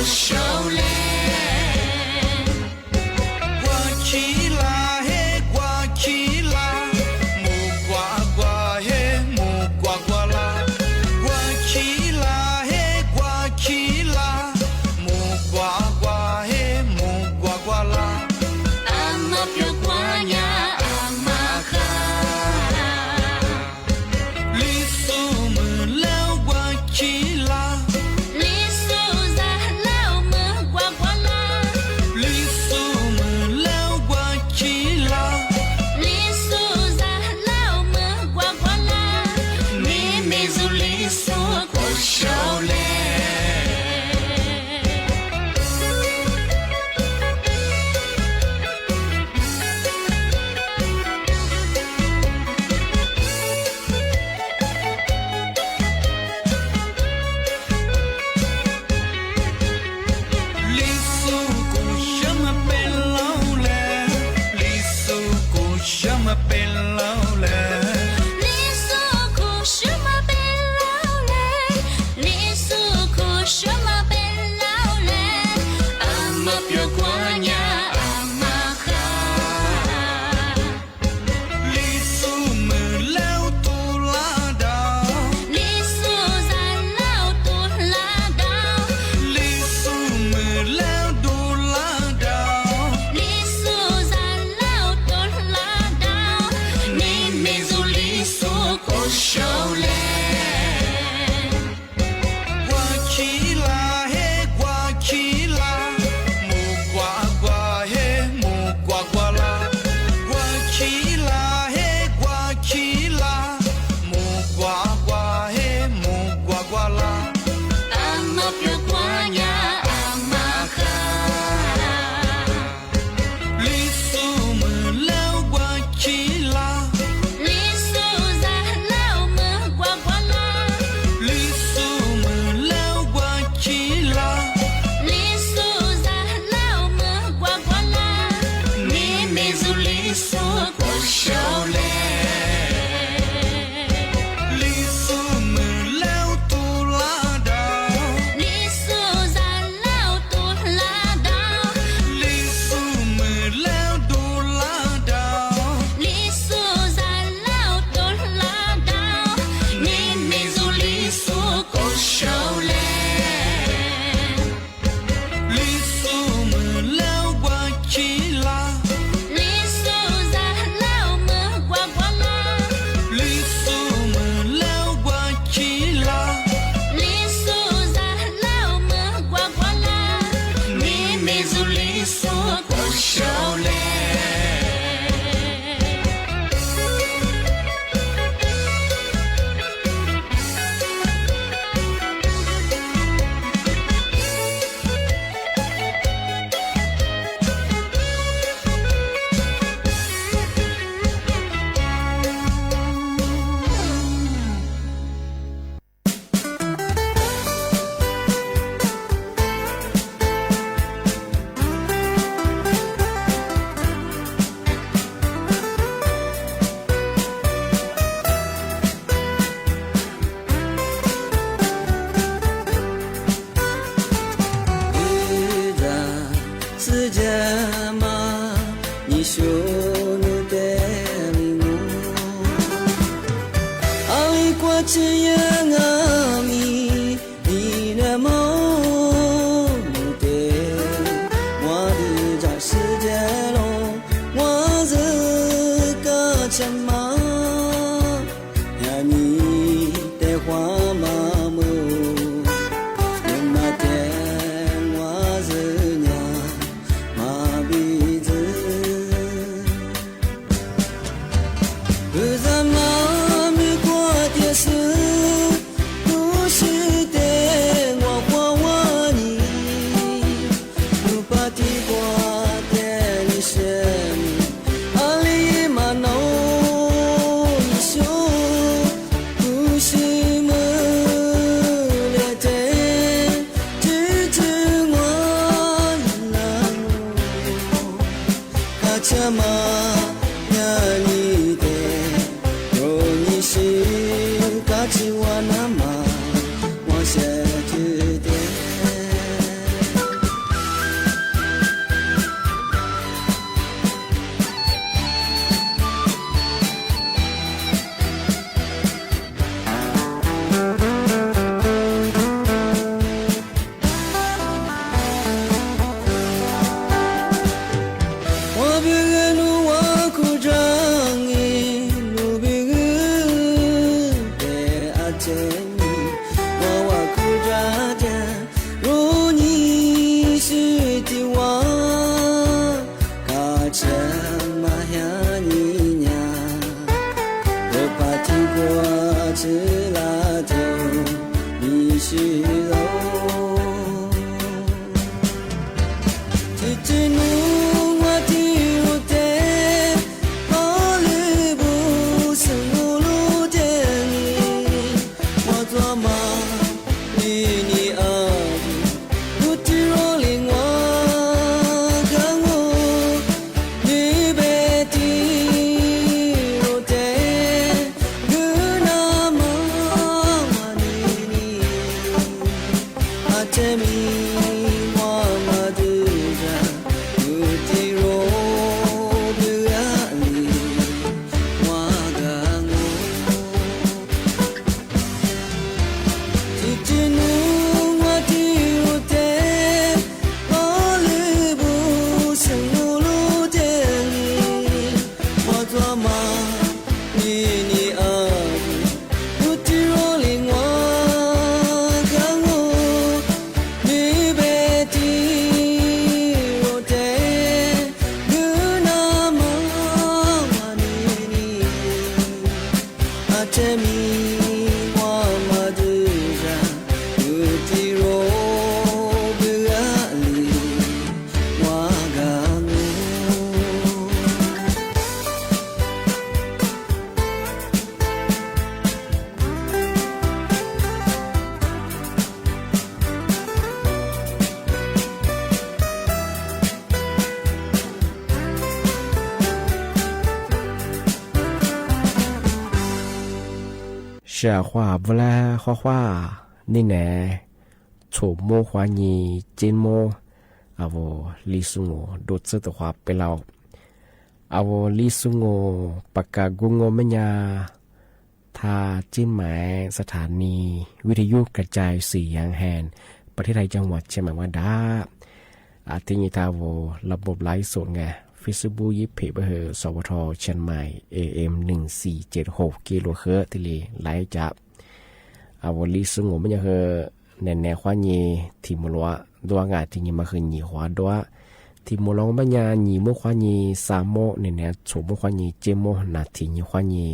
sau le. Kuav khib laj he kuav khib laj, mus kuav kuav he mus kuav kuav laj. Kuav khib laj he kuav khib laj, mus kuav kuav he mus kuav kuav laj. A ma pio kuav nyab a ma qha. Lis xus mws laug kuav khib laj. Lis xus zag laug mws kuav kuav laj. Lis xus mws laug kuav khib laj. Lis xus zag laug mws kuav kuav laj. Me me zus lis xus kuav sau le. Lis xus kuv sab mas peb laug le. Lis xus kuv sab mas peb laug le. Lis xus kuv sab mas peb laug le. Lis xus kuv sab mas peb laug le. A ma pio kuav nyab a ma qha. Lis xus mws laug tus hla dau. Lis xus zag laug tus hla dau. Lis xus mws laug tus hla dau. Lis xus zag laug tus hla dau. Me me zus lis xus kuav sau le. Kuav khib laj he kuav khib laj, mus kuav kuav he mus kuav kuav laj. Kuav khib laj he kuav khib laj, mus kuav kuav he mus kuav kuav laj. A ma pio kuav nyab a ma qha. Lis xus mws laug kuav khib laj. Lis xus zag laug mws kuav kuav laj. Lis xus mws laug kuav khib laj. Lis xus zag laug mws kuav kuav laj. Me me zus lis xus kuav sau le. Lis xus mws laug tus hla dau. Lis xus zag laug tus hla dau. Lis xus mws laug tus hla dau. Lis xus zag laug tus hla dau. Me me zus lis xus kuav sau le. Lis xus mws laug kuav khib laj. Lis xus zag laug mws kuav kuav laj. Lis xus mws laug kuav khib laj. Lis xus zag laug mws kuav kuav laj. Me me zus lis xus kuav sau le. Xwb cas mas nim xyuas nws tej li no, a li kuav tsi yeej a mi, nim niaj hmo mus ces, muaj li zam xwb ces los muaj zwm koj tsa mas, yam mi tej huab mas mus, nws mas ces muaj zwm nyam mas npib ntxwv. Sij hawm huaj vwb lab huaj huaj, nej nam txhum mub huab nyi ceb mub, a vos li xu ngus dua txwb tus huab peb lauj. A vos li xu ngus pas kas gu ngo mej nyas tha ceb maiv xa thav ni vij thas yub kas cai xwm yaav hees pas thib thai cov muam Chiang Mai vaj dab. A thiab nyi tha vos la npos laiv xum nga, Facebook yib phem pab hwm sov vo thau Chiang Mai A M neeg xis ces hauv kev luas hwb thiaj li laiv cas. A vos li xu ngus mej nyas hwm nam nam huab nyi thim mus luas dua nga, thiab nyi mas hwm nyim huab dua. Thim mus luas mej nyas nyim mub huab nyi xa mub, nam nam txhum mub huab nyi ceb mub, nam thim nyi huab nyi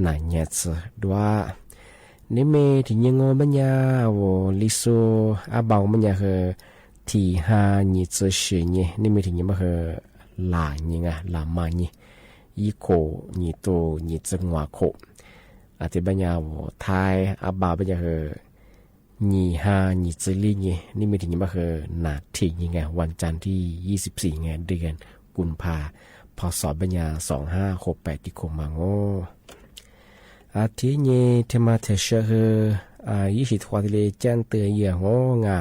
nam nyas txwv dua. Neb me thim nyi ngo mej nyas a vos li xu, ab npau mej nyas hwm thim ha nyim txwv sim nyi, neb me thim nyi mab hwm lam nyi nga, lam mas nyi, yib khaum nyim tus nyim txwv nguav khaum. A thiab mej nyas a vos thaib ab npau mej nyas hwm nyim ha nyim txwv li nyi, neb me thim nyi mab hwm nam thim nyi nga, vas cas thib yib xib xis nga, dej kuv pha phov xov mej nyas xoom hab huv pem tim khum mas ngo. A thiab nyi thiab mas thiaj sawv hwm yib sim thuav thiaj li caij twg yam ngo nga,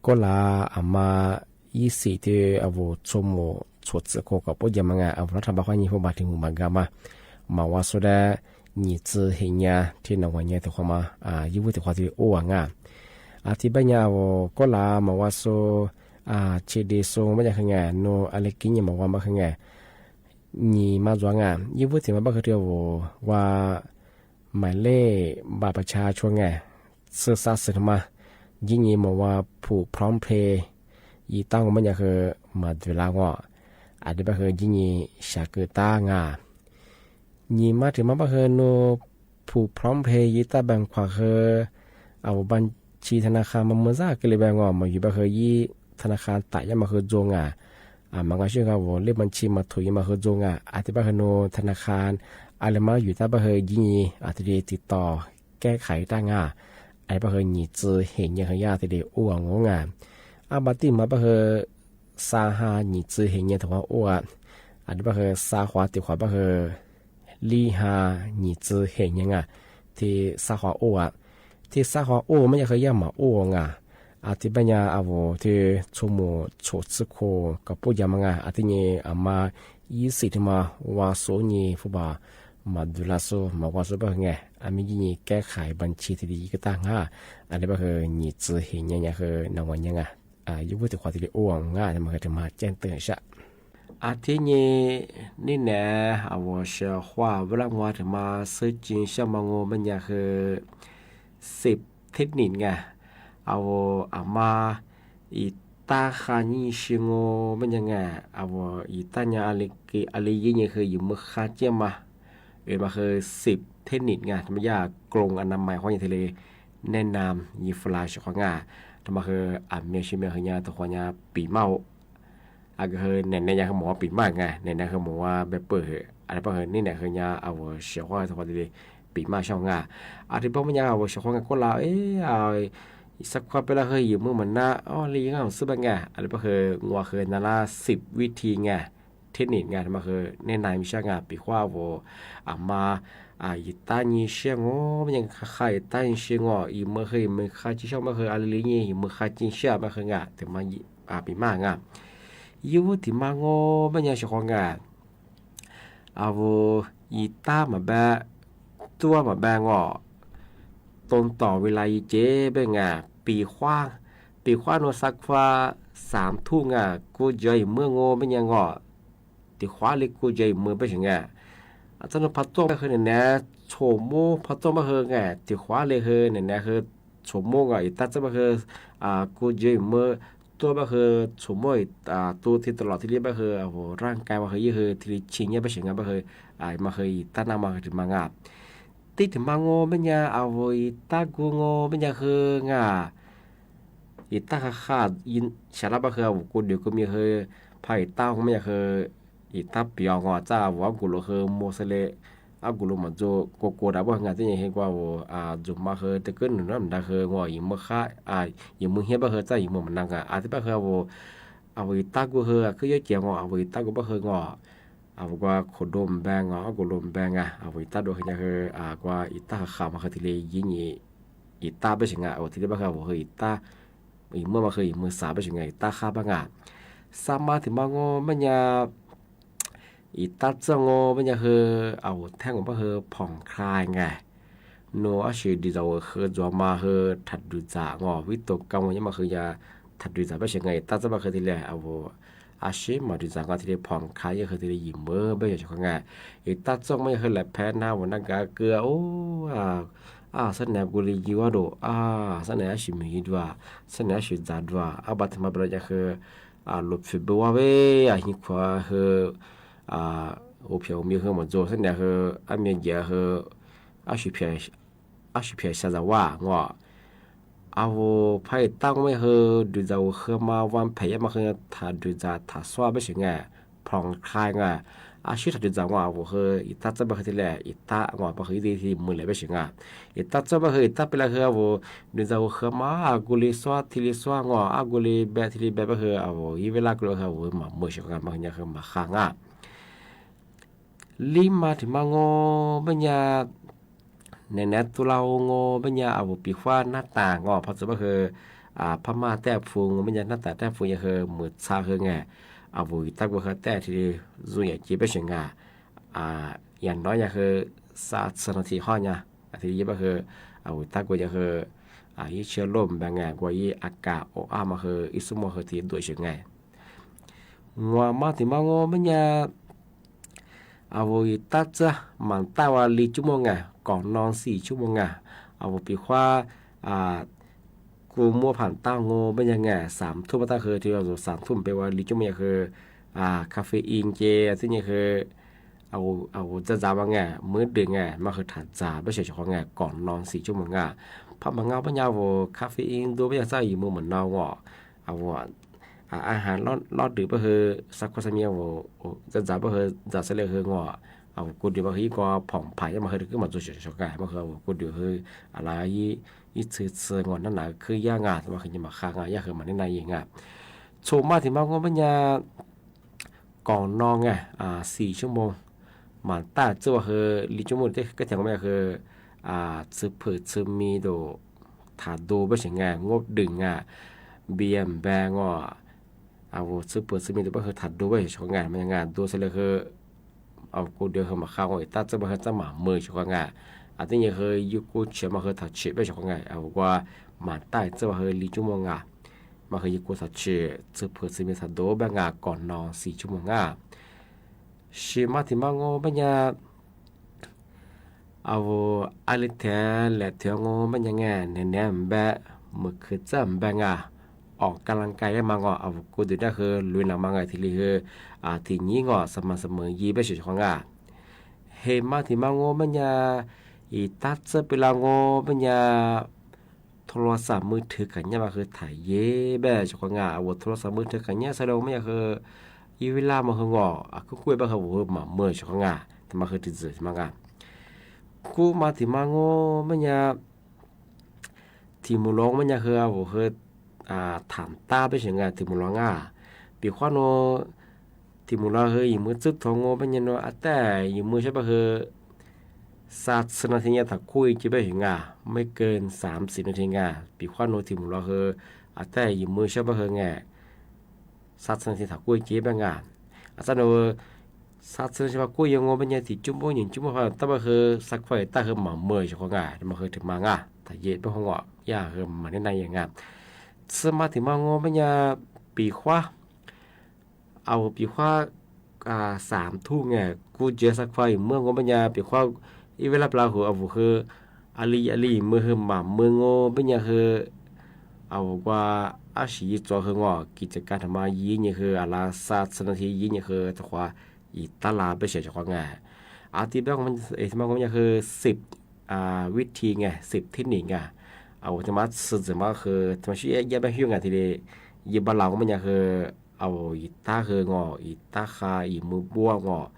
koj lav a mas yib xim thiab a vos txhua mus txhua txwv kho kom puab yam mas nga, a vos lab rhab npab huab nyi huab npas thim mus mas ga mas, mas ua xu dab nyim txwv hem nyas thiab nam vas nyas tim qhuav mas yib vub tim qhuav thiaj li ua nga. A thiab mej nyas a vos koj lav mas ua xu, tsis di xu mej nyas hwm nga, nus a li kiv nyi mas ua mab hwm nga, nyim mas zuav nga, yib vub tim mas mab hwm thiaj vos ua mais lej npam pas tshab tshua nga, xwb xab xwm mas, yib nyi mas ua phum phlom phe yib tab ngo mej nyas hwm mas dvs lav ngo, a thiab mab hwm yib nyi xyav kws tab nga. Nyim mas tim mas mab hwm nus phum phlom phe yib tab npas khuam hwm, a vos npas tshis thas nas khas mas mus zaj kws li npas ngo mas yus mab hwm yib thas nas khas tam yab mas hwm ntxuag nga, mas nqa sij nqa vos lej npas tshis mas thum yus mas hwm ntxuag nga, a thiab mab hwm nus thas nas khas a li mas yus tab mab hwm yib nyi a thiaj li tiv tos kab khais tab nga, a thiab mab hwm nyim txwv hem nyas hwm yaj thiaj li ua ngo nga. Ab npau tim mas mab hwm xa ha nyim txwv hem nyas tim qhuav ua, a thiab mab hwm xa huav tim qhuav mab hwm li ha nyim txwv hem nyas nga, thiab xa huav ua, thiab xa huav ua mej nyas hwm yaj mas ua nga. A thiab mej nyas a vos thiaj txhua mus txhua txwv kho kom puab yam mas nga, a thiab nyi a mas yib xim thiab mas ua xu nyi huab npas mas dvs lav xu mas ua xu mab hwm nga, a me yib nyi kab khais npas tshis thiaj li yib kws tab nga, a thiab mab hwm nyim txwv hem nyas nyas hwm nam vas nyas nga, yib vub tim qhuav thiaj li ua nga, mas hwm thiaj mas caij twg sab. A thiab nyi nej nam a vos sawv huaj vwb lab nqua thiaj mas xwb tsis sab mas ngo mej nyas hwm xim theb nim nga, a vos a mas yim tab ha nyib si ngo mej nyas nga, a vos yim tab nyas a li yib nyi hwm yim mws ha ciaj mas, es mas hwm xim theb nim nga, mas yaj kloos a nas mais huab nyi thiaj li nej nam yim fwm lav sawv qhov nga, mas hwm a mias si mias hwm nyas tus qhuav nyas pim maj, a hwm nam nam nyas hwm mus ua pim maj nga, nam nam hwm mus ua npe pwm, a thiab mab hwm nej nam hwm nyas a vos sawv huaj tus qhuav thiaj li pim maj sab nga. A thiab mab mej nyas a vos sawv huaj nga koj lav, xab khuab peb lab hwm yim mws mas nab o li yib nga xwb mas nga, a thiab mab hwm nqua hwm nas lab xim vib thi nga, theb nim nga, mas hwm nej nam yim sab nga pim huab a vos a mas yim tab nyis siab ngo, mej nyas ha ha yim tab nyis siab ngo, yim mws hwm yim mws ha ci sab mas hwm a li li nyi yim mws ha ci sab mas hwm nga, tus mas pim maj nga. Yib vub tim mas ngo mej nyas sawv qhov nga, a vos yim tab mas npa, tuab mas npa ngo, tau tom vi la yim cev peb nga, pim huab, pim huab nua xab khuab xav thuj nga, kuv tsev yim mws ngo mej nyas ngo, tim huab li kuv tsev yim mws peb sawv nga. Txab nua phaj txooj mas hwm nam nam txhum mub phaj txooj mas hwm nga, tim huab li hwm nam nam hwm txhum mub nga, yim tab txab mas hwm kuv tsev yim mws tuaj mas hwm txhum mub, tu thiaj tau los thiaj li mas hwm a vos raj nkai mas hwm yij hwm thiaj li tsis nyiaj peb sawv nga mas hwm, mas hwm yim tab naj mas hwm tim mas nga. Tib tim mas ngo mej nyas a vos yim tab kuv ngo mej nyas hwm nga. Yim tab ha ha, xya lab mas hwm a vos kuv diam kuv mi hwm, phaj yim tab mej nyas hwm, yim tab piv os ngo txaj a vos ob kuv lus hwm mus xws li ob kuv lus mas ntxuag kua kua dam mas hwm nga tib nyam hwm kua a vos ntxuag mas hwm teb kwb nws nab nrad hwm ngo yim mws hab, yim mws hiab mas hwm txaj yim mws mas nag nga a tib mas hwm a vos, a vos yim tab kuv hwm kwb yuav cia ngo a vos yim tab kuv mas hwm ngo. a vus kua khuv dub npee os, ob kua lub npee a, a vus ib tab dua hu nyaj hu, kua ib tab ha qha mas hu tiag li yim nyim ib tab peb seem a, a vus thiaj li pab hu a vus hu ib tab, yim muaj mas hu yim muaj xav peb seem a, ib tab qab pab a. Xab mab thim mab ngub peb nyaj, ib tab txawj ngub peb nyaj hu, a vus thaj ngub pab hu phom khlai a. Nub ab sis dws zam hu ntxuav mas hu tham dws zam os, vib tus kab mas nyob mas hu yog tham dws zam peb seem a, ib tab txawj pab hu tiag li a vus, a sib mas dws zam nqa tiag li phom khlai yog hu tiag li yim muaj peb seem a, ib tab txawj mas yog hu lawm phem na vus na nkav kw u, a xab nas kuv li yus dua, a xab nas ab sis mws yus dua, xab nas ab sis zam dua, ab pab thim mab peb los nyaj hu, lus phim pw ua peb a hnyv khuav hu, ua phiam ua miv hu mam ntxuag xab nas hu, ab miv ncav hu, ab sis phiam xya zam vaj os. A vus phab ib tab ngub mas hu dws zam hu hu mas vaj phem yam mas hu tham dws zam tham xuab peb seem a, phom khlai a, a sib tham dws zam os, a vus hu ib tab txawj pab hu tiag li ib tab os, pab hu ib tab thiaj mws lawm peb seem a. Ib tab txawj pab hu ib tab peb los hu a vus dws zam hu hu mas kuv li xuab thiaj li xuab os, ab kuv li npe thiaj li npe pab hu a vus ib vej laj kuv li hu a vus mam mws seem a, mas hu nyaj hu mam qha a. Lib mab thim mab ngub peb nyaj, nam nam tu la u ngub peb nyaj a vus pim huab nab tas os, phab txwv pab hu, phab maj taj phu ngub peb nyaj nab tas taj phu nyaj hu mws txha hu a, a vus ib tab kuj hu taj thiaj li zuj yam ci peb seem a. Yam no nyaj hu xav txhua no thiaj hoj nyaj, thiaj li pab hu, a vus tab kuj nyaj hu ib tshab loj npe a, kua ib a kas o ab mas hu ib xuab moos hu thiaj duav seem a. Nguas mab thim mab ngub peb nyaj, a vus ib tab txawj mas taj ua li cuj moos a, kaum no xim cuj moos a, a vus pim huab kuj muab pham taj ngub peb nyaj a, xav thuj mas taj hu thiaj li xav thuj npe ua li cuj moos nyaj hu, caffeine ces thiaj nyaj hu, a vus txaj txav mas a, muab dwm a mas hu tham txav peb seem a, kaum no xim cuj moos a. Phab mas ngab peb nyaj a vus caffeine ntu peb nyaj txaj yim mws mam no os, a vus a has loj dwm pab hu, xav khuab xav miv a vus txaj txav pab hu txav xav li hu os, a vus kuj dwm mas hu ib ko phom pham yam mas hu rau kub mam txuag seem a, mas hu a vus kuj dwm hu, a la ib txhw txhw os, nab nas khwb yab a, mas hu nyaj mam qha a, yam hu mam neb na yeej a. Txhua mab thim mab ngub peb nyaj, kaum no a, xim cuj moos mas taj txawj ua hu li cuj moos tej kab thiaj mas hu, txhw phwm txhw mis tus tham du peb seem a, ngub dwm a, npias npas os, a vus txhw phwm txhw mis tus pab hu tham du peb seem a, mas a du xav li hu, a kuj dwm hu mam qha os, ib tab txawj pab hu txaj mam mws seem a. A tej nyaj hu yus kuj tshia mas hu tham tshim peb seem a, a vus kua mas taj txawj ua hu li cuj moos a, mas hu yus kuj tham tshim txhw phwm txhw mis tham du peb a, kaum no xim cuj moos a. Sib mab thim mab ngub peb nyaj, a vus a li thiab lam thiab ngub peb nyaj a, nam nam npe, mws khwv txaj npe a, o ka la ka yab mas os, a vus kuj dwm dab hu lub nas mas a thiaj li hu, thim nyib os, xav mas xav mws yig peb seem a. He mab thim mab ngub peb nyaj, ib tab txawj peb laj ngub peb nyaj, tho los xam mws thwv kham nyab mas hu tham yeb peb seem a, a vus tho los xam mws thwv kham nyab xav li peb nyaj hu, ib vij laj mas hu os, kuj kuj pab hu vus hu mam mws seem a, tham mas hu ris txwm mas a. Kub mab thim mab ngub peb nyaj, thim mus los peb nyaj hu a vus hu tham tab peb seem a, thim mus los a. Pim huab nub, thim mus los hu yim mws txwb thov ngub peb nyaj nub a taj yim mws sab pab hu, xa txhua no thiaj nyaj tham kuj ci peb seem a, mej kawg xav xim no thiaj a. Pim huab nub thim mus los hu a taj yim mws sab pab hu a, xa txhua no thiaj tham kuj ci peb a. A txaj nub, xa txhua no thiaj pab kuj yog ngub peb nyaj thim cuj moos nyem cuj moos pab tab pab hu, xa khuaj taj hu mam mws seem a, mas hu thim mas a, tham yeb peb hu os, yam hu mam neb na yeej a. Txhab mab thim mab ngub peb nyaj, pim huab, a vus pim huab xav thuj a, kuj tsev xa khuaj yim mws ngub peb nyaj pim huab, ib vij laj pla hu a vus hu, a li a li yim mws hu mam mws ngub peb nyaj hu, a vus kua ab sim yib txuas hu os, kis txas ka tham mas yib nyaj hu a la xa txhua no thiaj yib nyaj hu tau qhuav yim tab la peb seem a. A ti peb mas ngub peb nyaj hu xib vib thi a, xib thib nim a, a vus tham mas txhua txwm mas hu tham mas sib yab peb hu a thiaj li yib pab la ngub peb nyaj hu, a vus yim tab hu os, yim tab qha yim mws npuab os,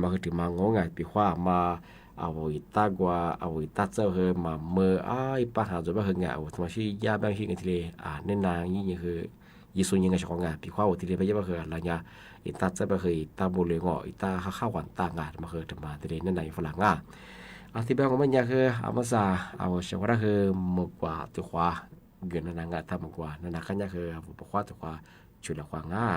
mas hu thim mas ngub a pim huab mas, a vus yim tab kua a vus yim tab txawj hu mam mws a ib pab has txuas pab hu a, a vus tham mas sib yab peb hu a thiaj li, neb na yib nyaj hu, Yexus nyeem nqa sab qhov nqa piv qhuab ua tiag li pab yeb pab hwm los yog ib tag txawb pab hwm ib tag npaum li ngom ib tag haj haj uas tag nqa mas hwm rau mas tiag li nej na yog faj lam nqa. Tiag pab nqa maj nyaj hwm a mab xas ua sawv ua dab hwm mus kuas tus qhuav, yus na na nqa tag mus kuas na na qab nyaj hwm pov qhuab tus qhuav, tsuas lam qhuav nqa.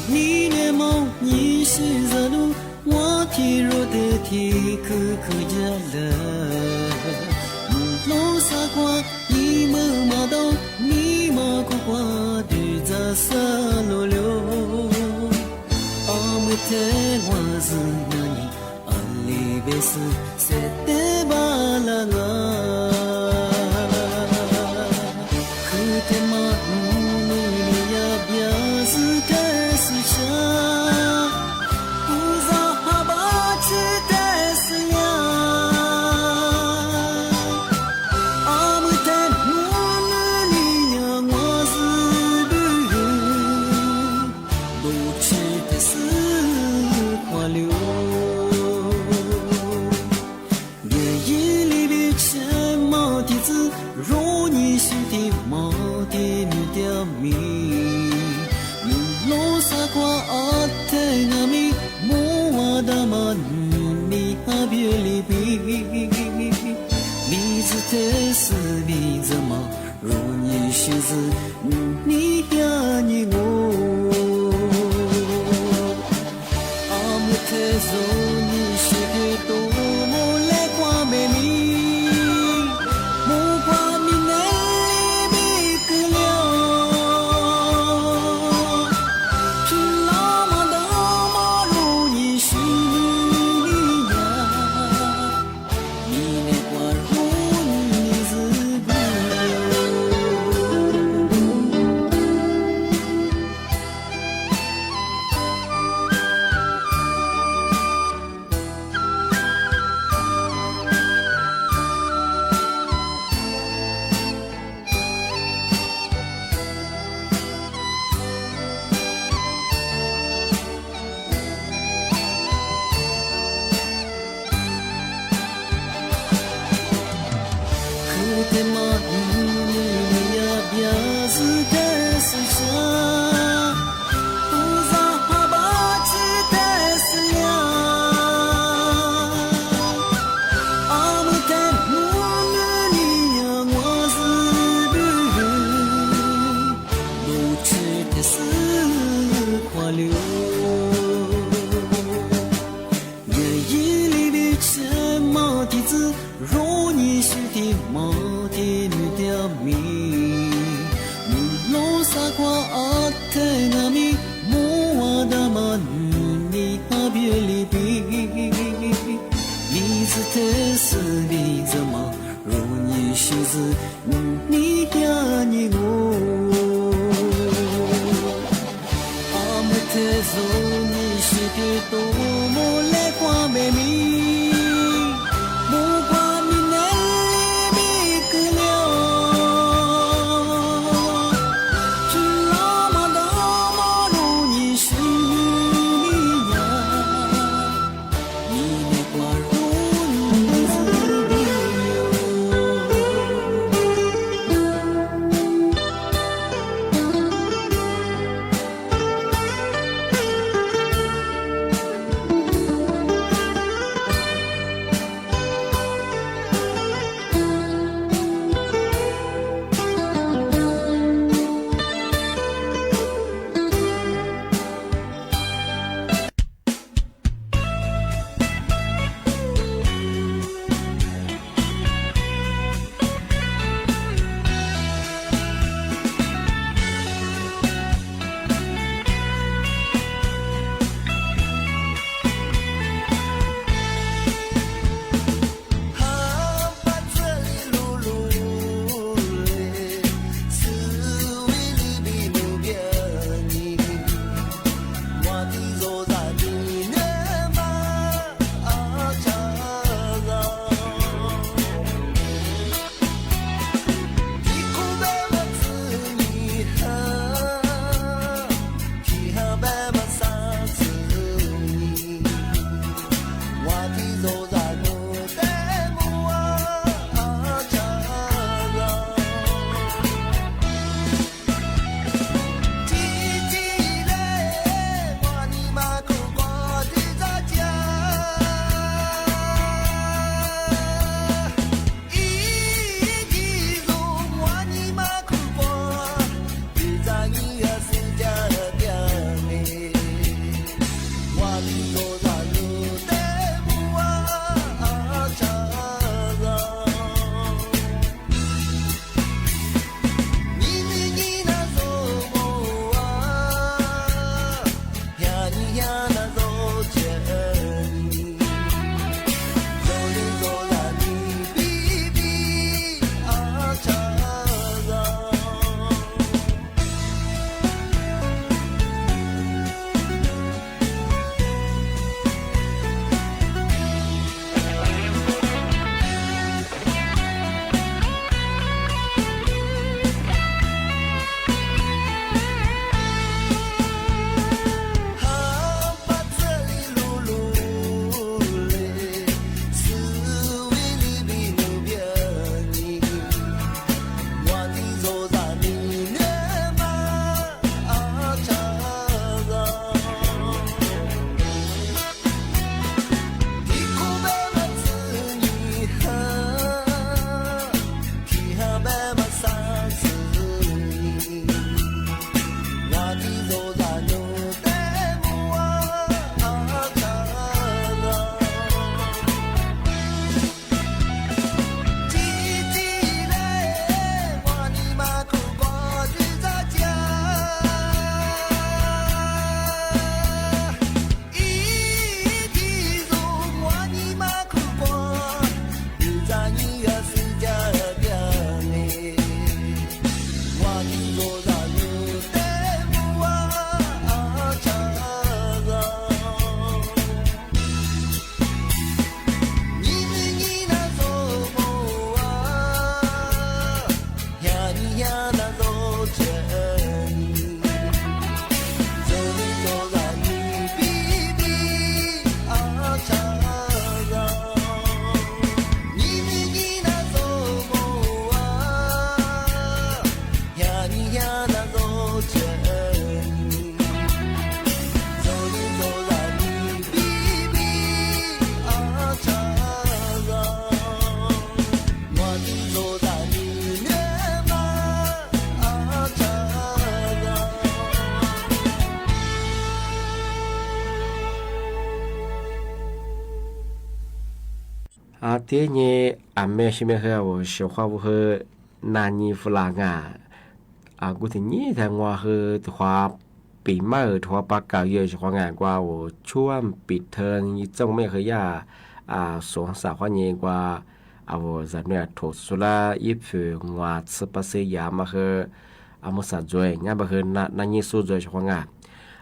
Nyi nyiam mob nyi sib zam lub, ua thib ruam tej thib khwv khwv ncaj lawm. Mus hlob xav kuas ib maj mam tau, ib maj kuj kuas twb txawj xav luag lug. Ob mej thej huam zwm nyob nyi, ob li peb xwb xeeb teb npaj lawm nqa. Khwv thej maj hnub nws li yaj piam xwb thej xwm tsa, kuv zog hab pab tsi thej xwm nyab. xwb, hnub nim thiab nyiaj nqus. Ob muaj thev zoo nyiaj siab thiaj tuaj mus lej quaj me me, mus quaj me neeg me kwv liam. Tsis los mas ntawd mas lub nyiaj siab nws li yam, mi neeg quaj hlub nws li zwm kuv. Khwv thiab maj nws li yam piam zwm thiab xwm tsa, tus zam hab pab tsis thiab xwm liam. Ob muaj thev zoo nyiaj siab thiaj tuaj mus lej quaj me me, mus quaj me neeg me kwv liam. Tsis los mas ntawd mas lub nyiaj siab nws li yam, mi neeg quaj hlub nws li zwm kuv. Yog yim li peb tsev maj thiab txwv, zoo nyiaj siab thiab maj thiab nws thiab mi, nws los xav quaj ob thev na mi, mus ua dab mas nws li hab pab li pib, li zwm thiab xwm li ntxawm mas zoo nyiaj siab zwm, hnub nim thiab nyiaj nqus. Ob muaj thev zoo nyiaj siab thiaj tuaj mus lej quaj me me, mus quaj me neeg me kwv liam. Tsis los Thiab nyem a me si me hw a ua si qhua vu hw na nyi fu la nga, kuv thim nyib tha ngua hw tus qhua pim maj tus qhua pa kaw yawm si qhua nga kua ua tshuaj pim thawj nyi txooj me hw yaj, xoo xav qhua nyi kua, a ua zam nuj thuv xu lab yib fwm ngua txhwb pa xwb yam mas hw, a mus xav ntxuav nyab pa hw na nyi xu ntxuav si qhua nga,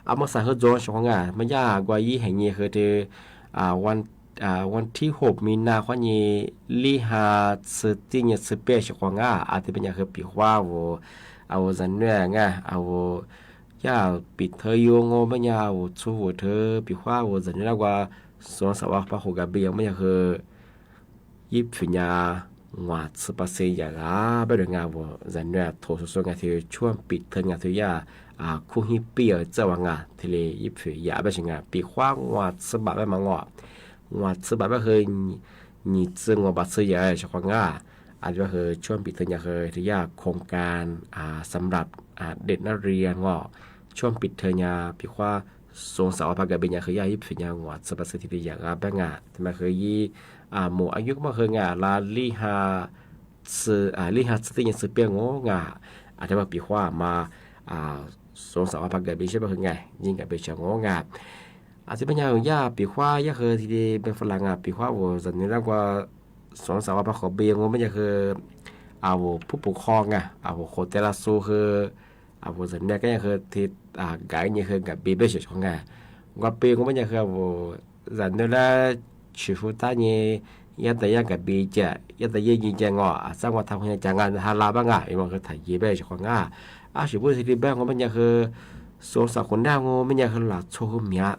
a mus xav hw ntxuav si qhua nga mas yaj kua yib heev nyi hw ti, ua thib hom mi na qhua nyi lib ha txhwb tij nyi txhwb pej si qhua nga, a thiab peb nyam hw pim qhua ua, a ua zam nuj nga a ua yaj pim thawj yuav ngo peb nyam ua txhub ua thawj pim qhua ua zam nuj lab kua, xoo xav ua pa hom ka pij yam peb nyam hw yib fwm nyam ngua txhwb pa xwb yam peb dua nga ua zam nuj thuv xu xu nga thiab tshuaj pim thawj nga thiab yaj, khub hib pij txawj ua nga thiaj li yib fwm yam peb si nga pim qhua ngua txhwb pam peb mas ngo, ngua txhwb pam peb hw nyi txwj ngua pa txhwb yam si qhua nga, a thiab peb hw tshuaj pim thawj nyam hw thiab yaj khoom kas xam lab dej nab ria ngo, tshuaj pim thawj nyam pim qhua xoo xav ua pa ka pij nyam hw yaj yib fwm nyam ngua txhwb pa xwb thiaj li yam peb nga thiab mas hw yib mus a yub kub maj hw nga la lib ha txhwb tij nyam txhwb pej ngo nga, a thiab pib pim qhua mas xoo xav ua pa ka pij seb peb hw nga, yeej ka pij sab ngo nga, a thiab peb nyam yaj pim qhua yaj hw thiaj li peb fa la nga pim qhua ua zam nuj lab kua, xoo xav ua pa hom pij yam ngo peb nyam hw, a ua phub pum qho nga a ua qhuav tes laj xu hw, a ua zam nuj kab nyam hw thiab, nkaim nyam hw nkaim pij peb si qhua nga, nkaim pij ngo peb nyam hw a ua zam nuj lab tshwm hu tab nyi, yaj tas yaj nkaim pij ca, yaj tas yaj nyi ca ngo, txaj nqa thaj hu nyam ca nga ha la pab nga ib mas hw tham yev peb si qhua nga, a sim pub thiaj li peb ngo peb nyam hw, xoo xav qhuav nraj ngo peb nyam hw lam txhua hw miav,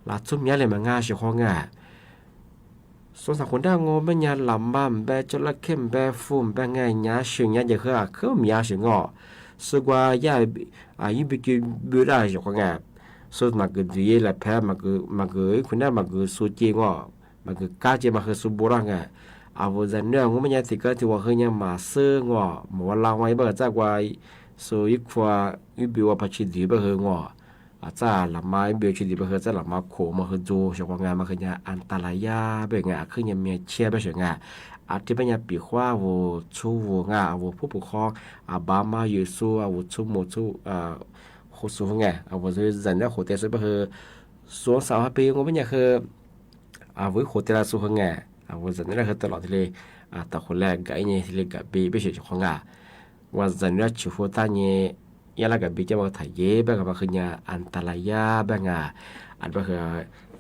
lam txhua miav li mas nga si qhua nga, xoo xav qhuav nraj ngo peb nyam lam mas npe coj laj khej npe fu npe nga nyab si nyab ces hw khwb miav si ngo, xwb kua yaj yib pib cw pw daj si qhua nga, xwb mas kws ntxwv yev lam phab mas kws ib khwv nraj mas kws xu ci ngo, mas kws kab ci mas hw xu npu daj nga, a ua zam nuj ngo peb nyam thim kab thim ua hw nyam mas xwb ngo, mas ua la ua ib pab txaj kua, xu ib khua, ib pib ua pa tsis ntxwv peb hw ngo, txaj lam mas ib pib tsis ntxwv peb hw txaj lam mas khuam mas hw ntxuag si qhua nga mas hw nyam a tas la yaj peb nga khwb nyam miav tshiab peb si nga, a thiab peb nyam pim qhua ua txhub ua nga ua phub pum qho, a pab mas yws xu ua txhub mus txhub, hu xu hu nga a ua zam nuj qhuav tes xu peb hw, xoo xav ua pij ngo peb nyam hw, a ua ib qhuav tes laj xu hw nga, a ua zam nuj lab hw tawm los thiaj li, tawm qhuav laj nkaim nyam thiaj li nkaim pij peb si qhua nga, ua zam nuj lab tshwm hu tab nyi, yaj laj nkaim pij coj mas tham yev peb nga mas hw nyam a tas la yaj peb nga, a peb hw,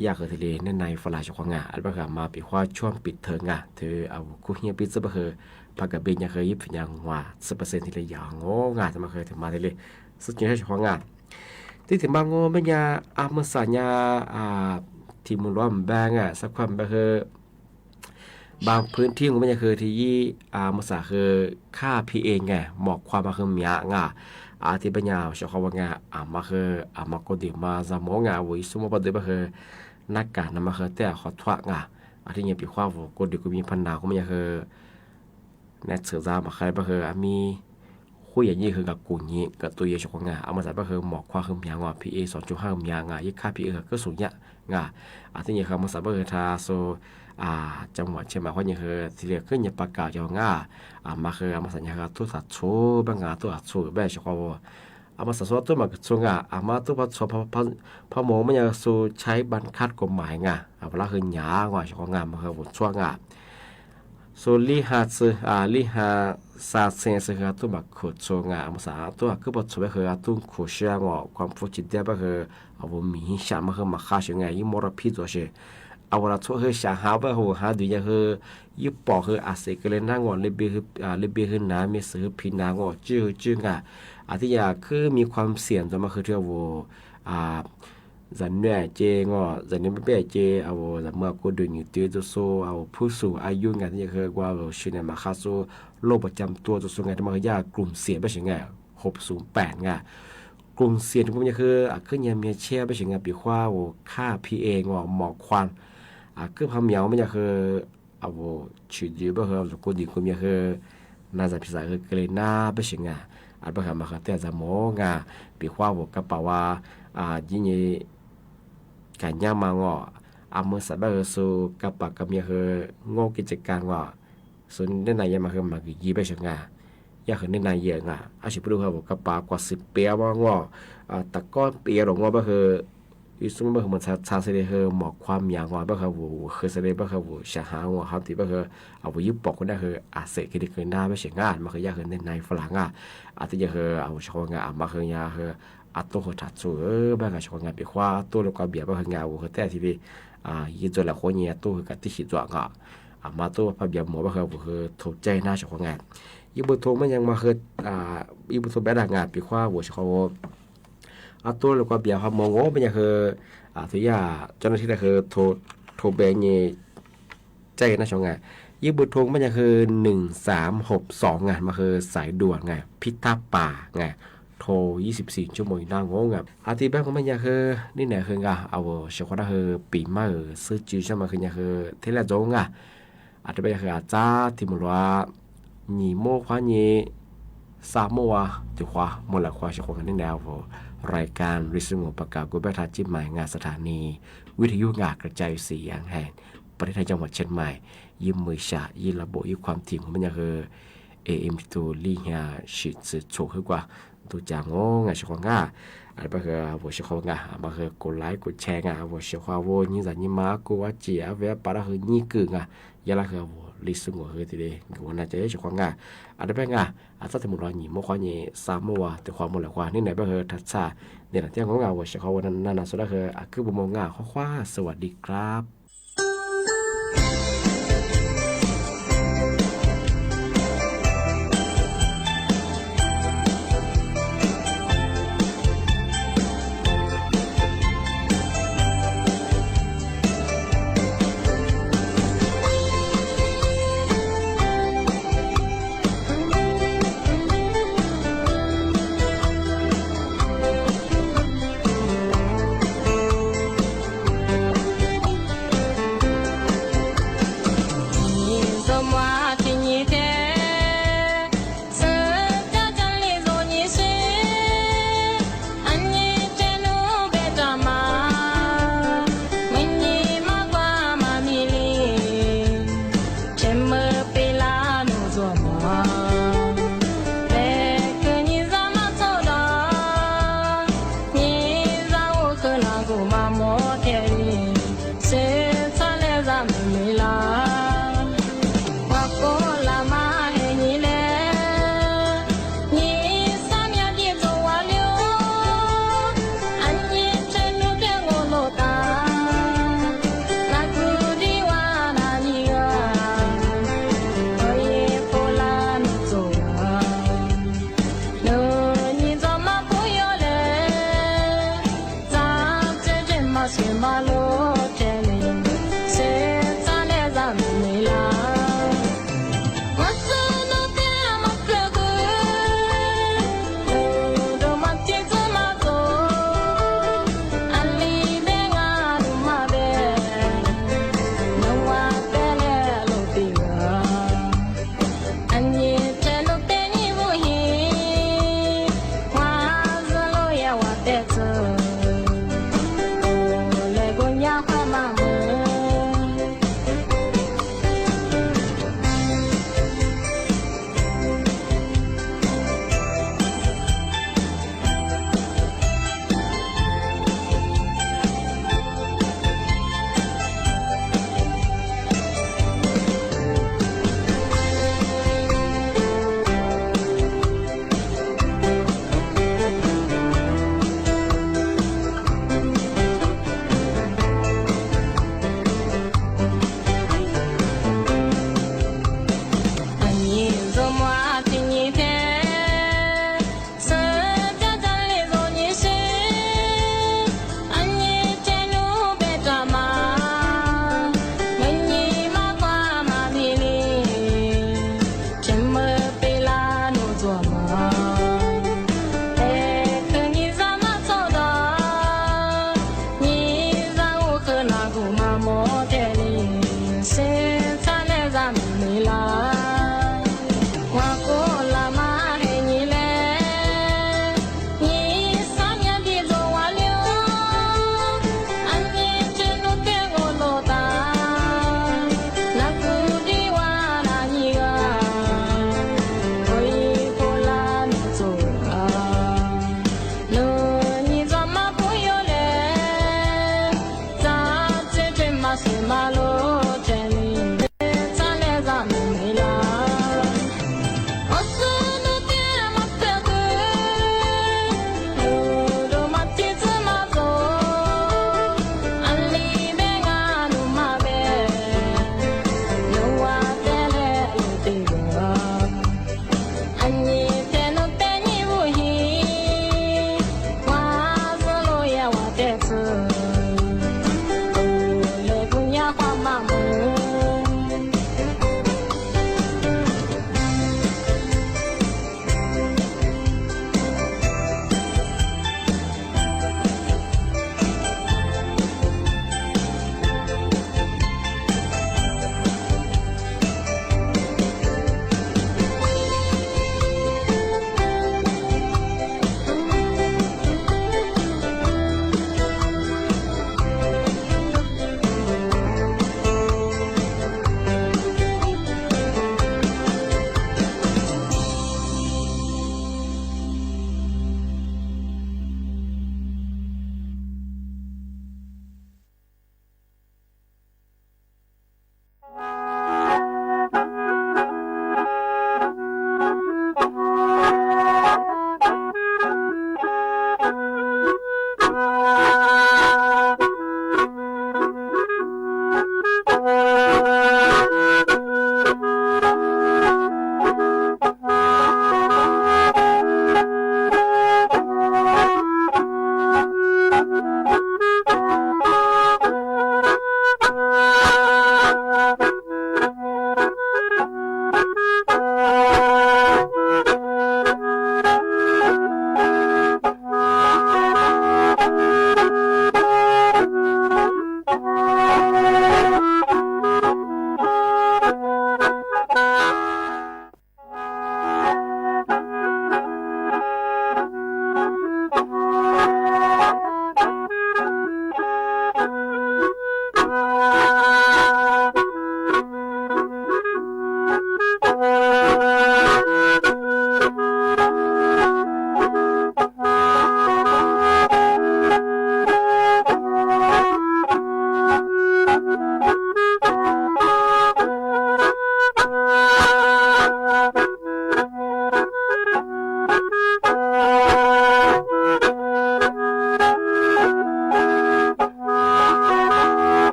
yaj hw thiaj li nej na fa la si qhua nga a peb hw mas pim qhua tshuaj pim thawj nga thiab a ua khub hib pij txwj peb hw, pa ka pij nyam hw yib fwm nyam ngua txhwb pa xwb thiaj li yam ngo nga thiab mas hw thiaj mas thiaj li xwb tseem sab si qhua nga, tib thim mas ngo peb nyam a mus xav nyam, thim mus luav npe nga xab khuaj npe hw, npa phwv thib ngo peb nyam hw thiaj yib, mus xav hw khab phi e nga mom khua mas hw miav nga, a thiab peb nyam si qhua ua nga, a mas hw, a mas koj dim mas zag mov nga ua ib xub muab poj ntxwv peb hw, nab kam no mas hw tej qhov thuam nga, a thiab nyam pim qhua ua koj dim koj me phab nas koj peb nyam hw, nab txhwm zag mas qha peb hw a mi, qhuab yam nyij hw nka kum nyim nkawm tus yam si qhua nga a mus xav peb hw mom khua hw miav ngo phi e xom tsu haj miav nga yib khab phi e hw kub xum nyam nga, a thiab nyam hw mus xav peb hw tha xu, cov muam tsheb mas qhuab nyam hw thiaj li khwb nyam pa kam cov nga, a mas hw a mus xav nyam hw tub tham txhua peb nga tub tham txhua peb si qhua ua, a mus xav xua tub mas kws txhua nga a mas tub pab txhua, pab mus peb nyam xu tshaib pab khab kaum mais nga a lab hw nyav ngo si qhua nga mas hw ua txhua nga, xu lib ha txhwb, lib ha xa txhwb xwb hw tub mas khuam txhua nga a mus xav tub a kub pab txhua peb hw tub khuam siab ngo khuam phuj tsis tiab peb hw, a ua mis hib sam mas hw mas qha si nga yib muab rau phib txuas si, a ua lam txhua hw sam hav peb hw hav ntws nyam hw, yib pom hw a xes kawg li nab ngo li pib hw nav me xwm hw phiv nav ngo tswj hw tswj nga, a thiab yam khwb me khuam xiam ntxuav mas hw thiaj ua, zam nuj ces ngo zam nuj peb peb ces a ua zam muaj koj dim nyam twv txu xu a ua phub xum a yub nga thiab nyam hw ua si na mas qha xu, loj pas cam tua txu xu nga thiab mas hw yaj krum xiam peb si nga, hop xum pam nga, krum xiam thiab peb nyam hw a khwb nyam miav tshiab peb si nga pim qhua ua khab phi e ngo mom khua, a khwb pha miav peb nyam hw, a ua tshwm dim peb hw a koj dim koj miav hw, na zam phim xam hw kawg li nab peb si nga, a peb hw mas hw tej zam mov nga, pim qhua ua kab pam ua, yib nyam, kam nyab mas ngo, A, mws xav pab hwv xu ka pas ka mia hwv ngoob kib tse ka os, xu nej na yam mas hwv mas kws yig peb sawv nga, yog hwv nej na yam nga, ab sis pub lub hwv vus ka pas kuas xwm piav mas ngos, tas kob piav los ngos pab hwv, ib xub pab hwv mus txha txha xws li hwv mom khuam mias ngos pab hwv vus hwv xws li pab hwv vus sam hav ngos hav tim pab hwv, vus ywb pom kuv dab hwv a xem kiv li kws nab peb sawv nga mas hwv yog hwv nej na faj lam nga, a twb yog hwv vus sawv nga a mas hwv yog hwv a tub hwv tham txug pab nga sawv nga pem huab tub lub koj piam pab hwv nga vus hwv tej ti li yig txug lam huv nyi tub hwv kam tib xim txuam nga, a mas tub phaj piav mus pab hwv vus hwv thu caij nab sawv nga, yib pug thu mab nyas mas hwv, yib pug thu peb dag nga pem huab vus sawv nga, a tub lub koj piam huv mus mab nyas hwv, thu yaj cov no sib dag hwv thu peb nyi caij nab sawv nga, yib pug thu mab nyas hwv nws xav hom xom nga mas hwv xaiv dua nga phib thab pas nga, thu yib xib xis ntsub mus nab ngoob nga a ti peb mab nyas hwv nej na hwv nga a vus sawv huv dab hwv pim mab xwb tsis sab mas hwv nyas hwv thiab laj ntxoov nga, a rau peb yog hwv a txab thim mus luav nyim muab huab nyi xa muaj ua tus huv mus lawm huv sawv huv nga nej na vus rai kas li xwb mus pas kas kuv peb tha tsib mais nga xa tha ni vib thwv yub nga kawg cai xi yas hees pas li thaj yaj mas tsheej mais yib mws sam yib lab npum yib khuam thim mus mab nyas hwv, em em tus li hnyas sim txwv txhum hwv kuas ntu cas ngoob nga sawv huv nga, a pab hwv vus sawv huv nga mas hwv kuv laiv kuv tshee nga vus sawv huv vus nyi zam nyi mas kuv ua tsim a ve pas dab hwv nyib kws nga, yog lab hwv vus li xwb mus hwv ti li nkws ua na ces sawv huv nga, a rau peb nga, a txab thim mus luav nyim muab huab nyi xa muaj ua tus huv mus lawm huv nej na pab hwv tham txhaj nim lam thiab ngoob nga vus sawv huv ua na na xu dab hwv a kwb mus mus nga huv huv xu vas di krab.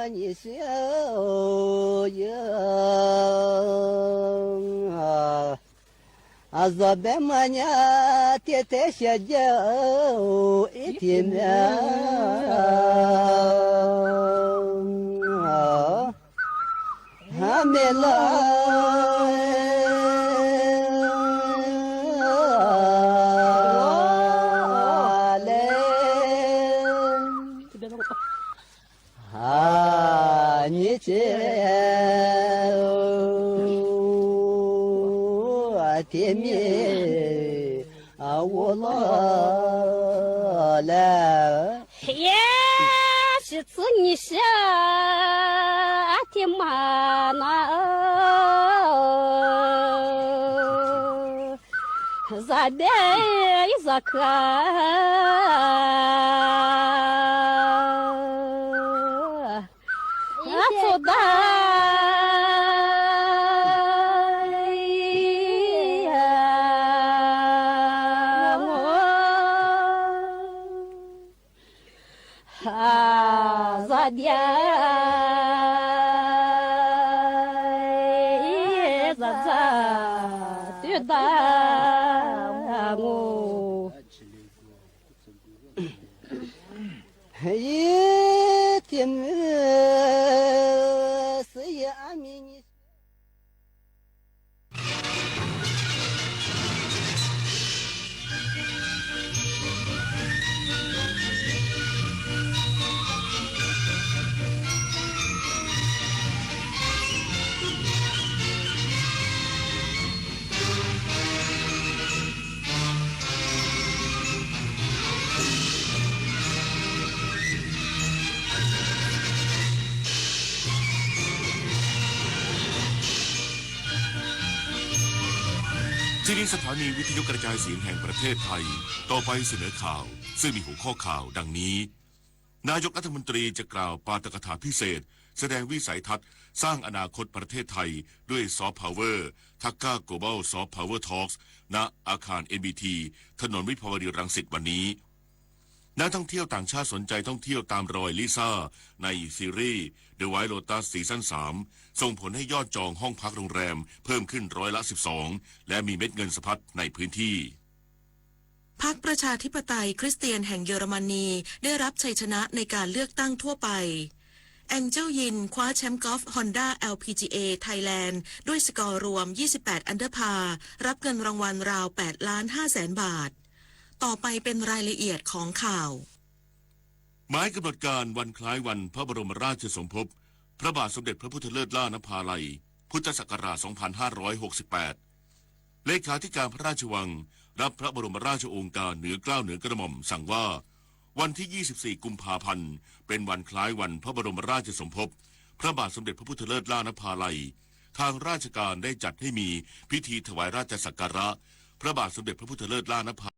Nyiam siab yog zos peb mas nyab tiaj teb xya yawg ib thim me los le nyiam tsev tiag me ua los lawm. Ib sim txwv nyiam siab tiag mas no zos deb ib zos kawg txhua dag zos diav zos txaj twb tag mus. Ib tiam xwb yog ab mi nyiam siab.ที่นี่สถานีวิทยุกระจายเสียงแห่งประเทศไทย ต่อไปเสนอข่าว ซึ่งมีหัวข้อข่าวดังนี้ นายกรัฐมนตรีจะกล่าวปาฐกถาพิเศษ แสดงวิสัยทัศน์สร้างอนาคตประเทศไทยด้วยซอฟต์พาวเวอร์ Dhaka Global Soft Power Talks ณอาคาร เอ็นบีที ถนนวิภาวดีรังสิตวันนี้ นักท่องเที่ยวต่างชาติสนใจท่องเที่ยวตามรอยลิซ่าในซีรีส์ The White Lotus ซีซั่นสาม ส่งผลให้ยอดจองห้องพักโรงแรมเพิ่มขึ้นร้อยละสิบสอง และมีเม็ดเงินสะพัดในพื้นที่ พรรคประชาธิปไตยคริสเตียนแห่งเยอรมนีได้รับชัยชนะในการเลือกตั้งทั่วไป แองเจลยินคว้าแชมป์กอล์ฟฮอนด้า แอลพีจีเอ ไทยแลนด์ด้วยสกอร์รวม ยี่สิบแปด อันเดอร์พาร์ รับเงินรางวัลราว แปดล้านห้าแสนบาท ต่อไปเป็นรายละเอียดของข่าว หมายกำหนดการวันคล้ายวันพระบรมราชสมภพ พระบาทสมเด็จพระพุทธเลิศล่านภาลัย พุทธศักราช สองพันห้าร้อยหกสิบแปด เลขาธิการพระราชวัง รับพระบรมราชโองการเหนือเกล้าเหนือกระหม่อมสั่งว่า วันที่ ยี่สิบสี่ กุมภาพันธ์ เป็นวันคล้ายวันพระบรมราชสมภพ พระบาทสมเด็จพระพุทธเลิศล่านภาลัย ทางราชการได้จัดให้มีพิธีถวายราชสักการะ พระบาทสมเด็จพระพุทธเลิศล่านภา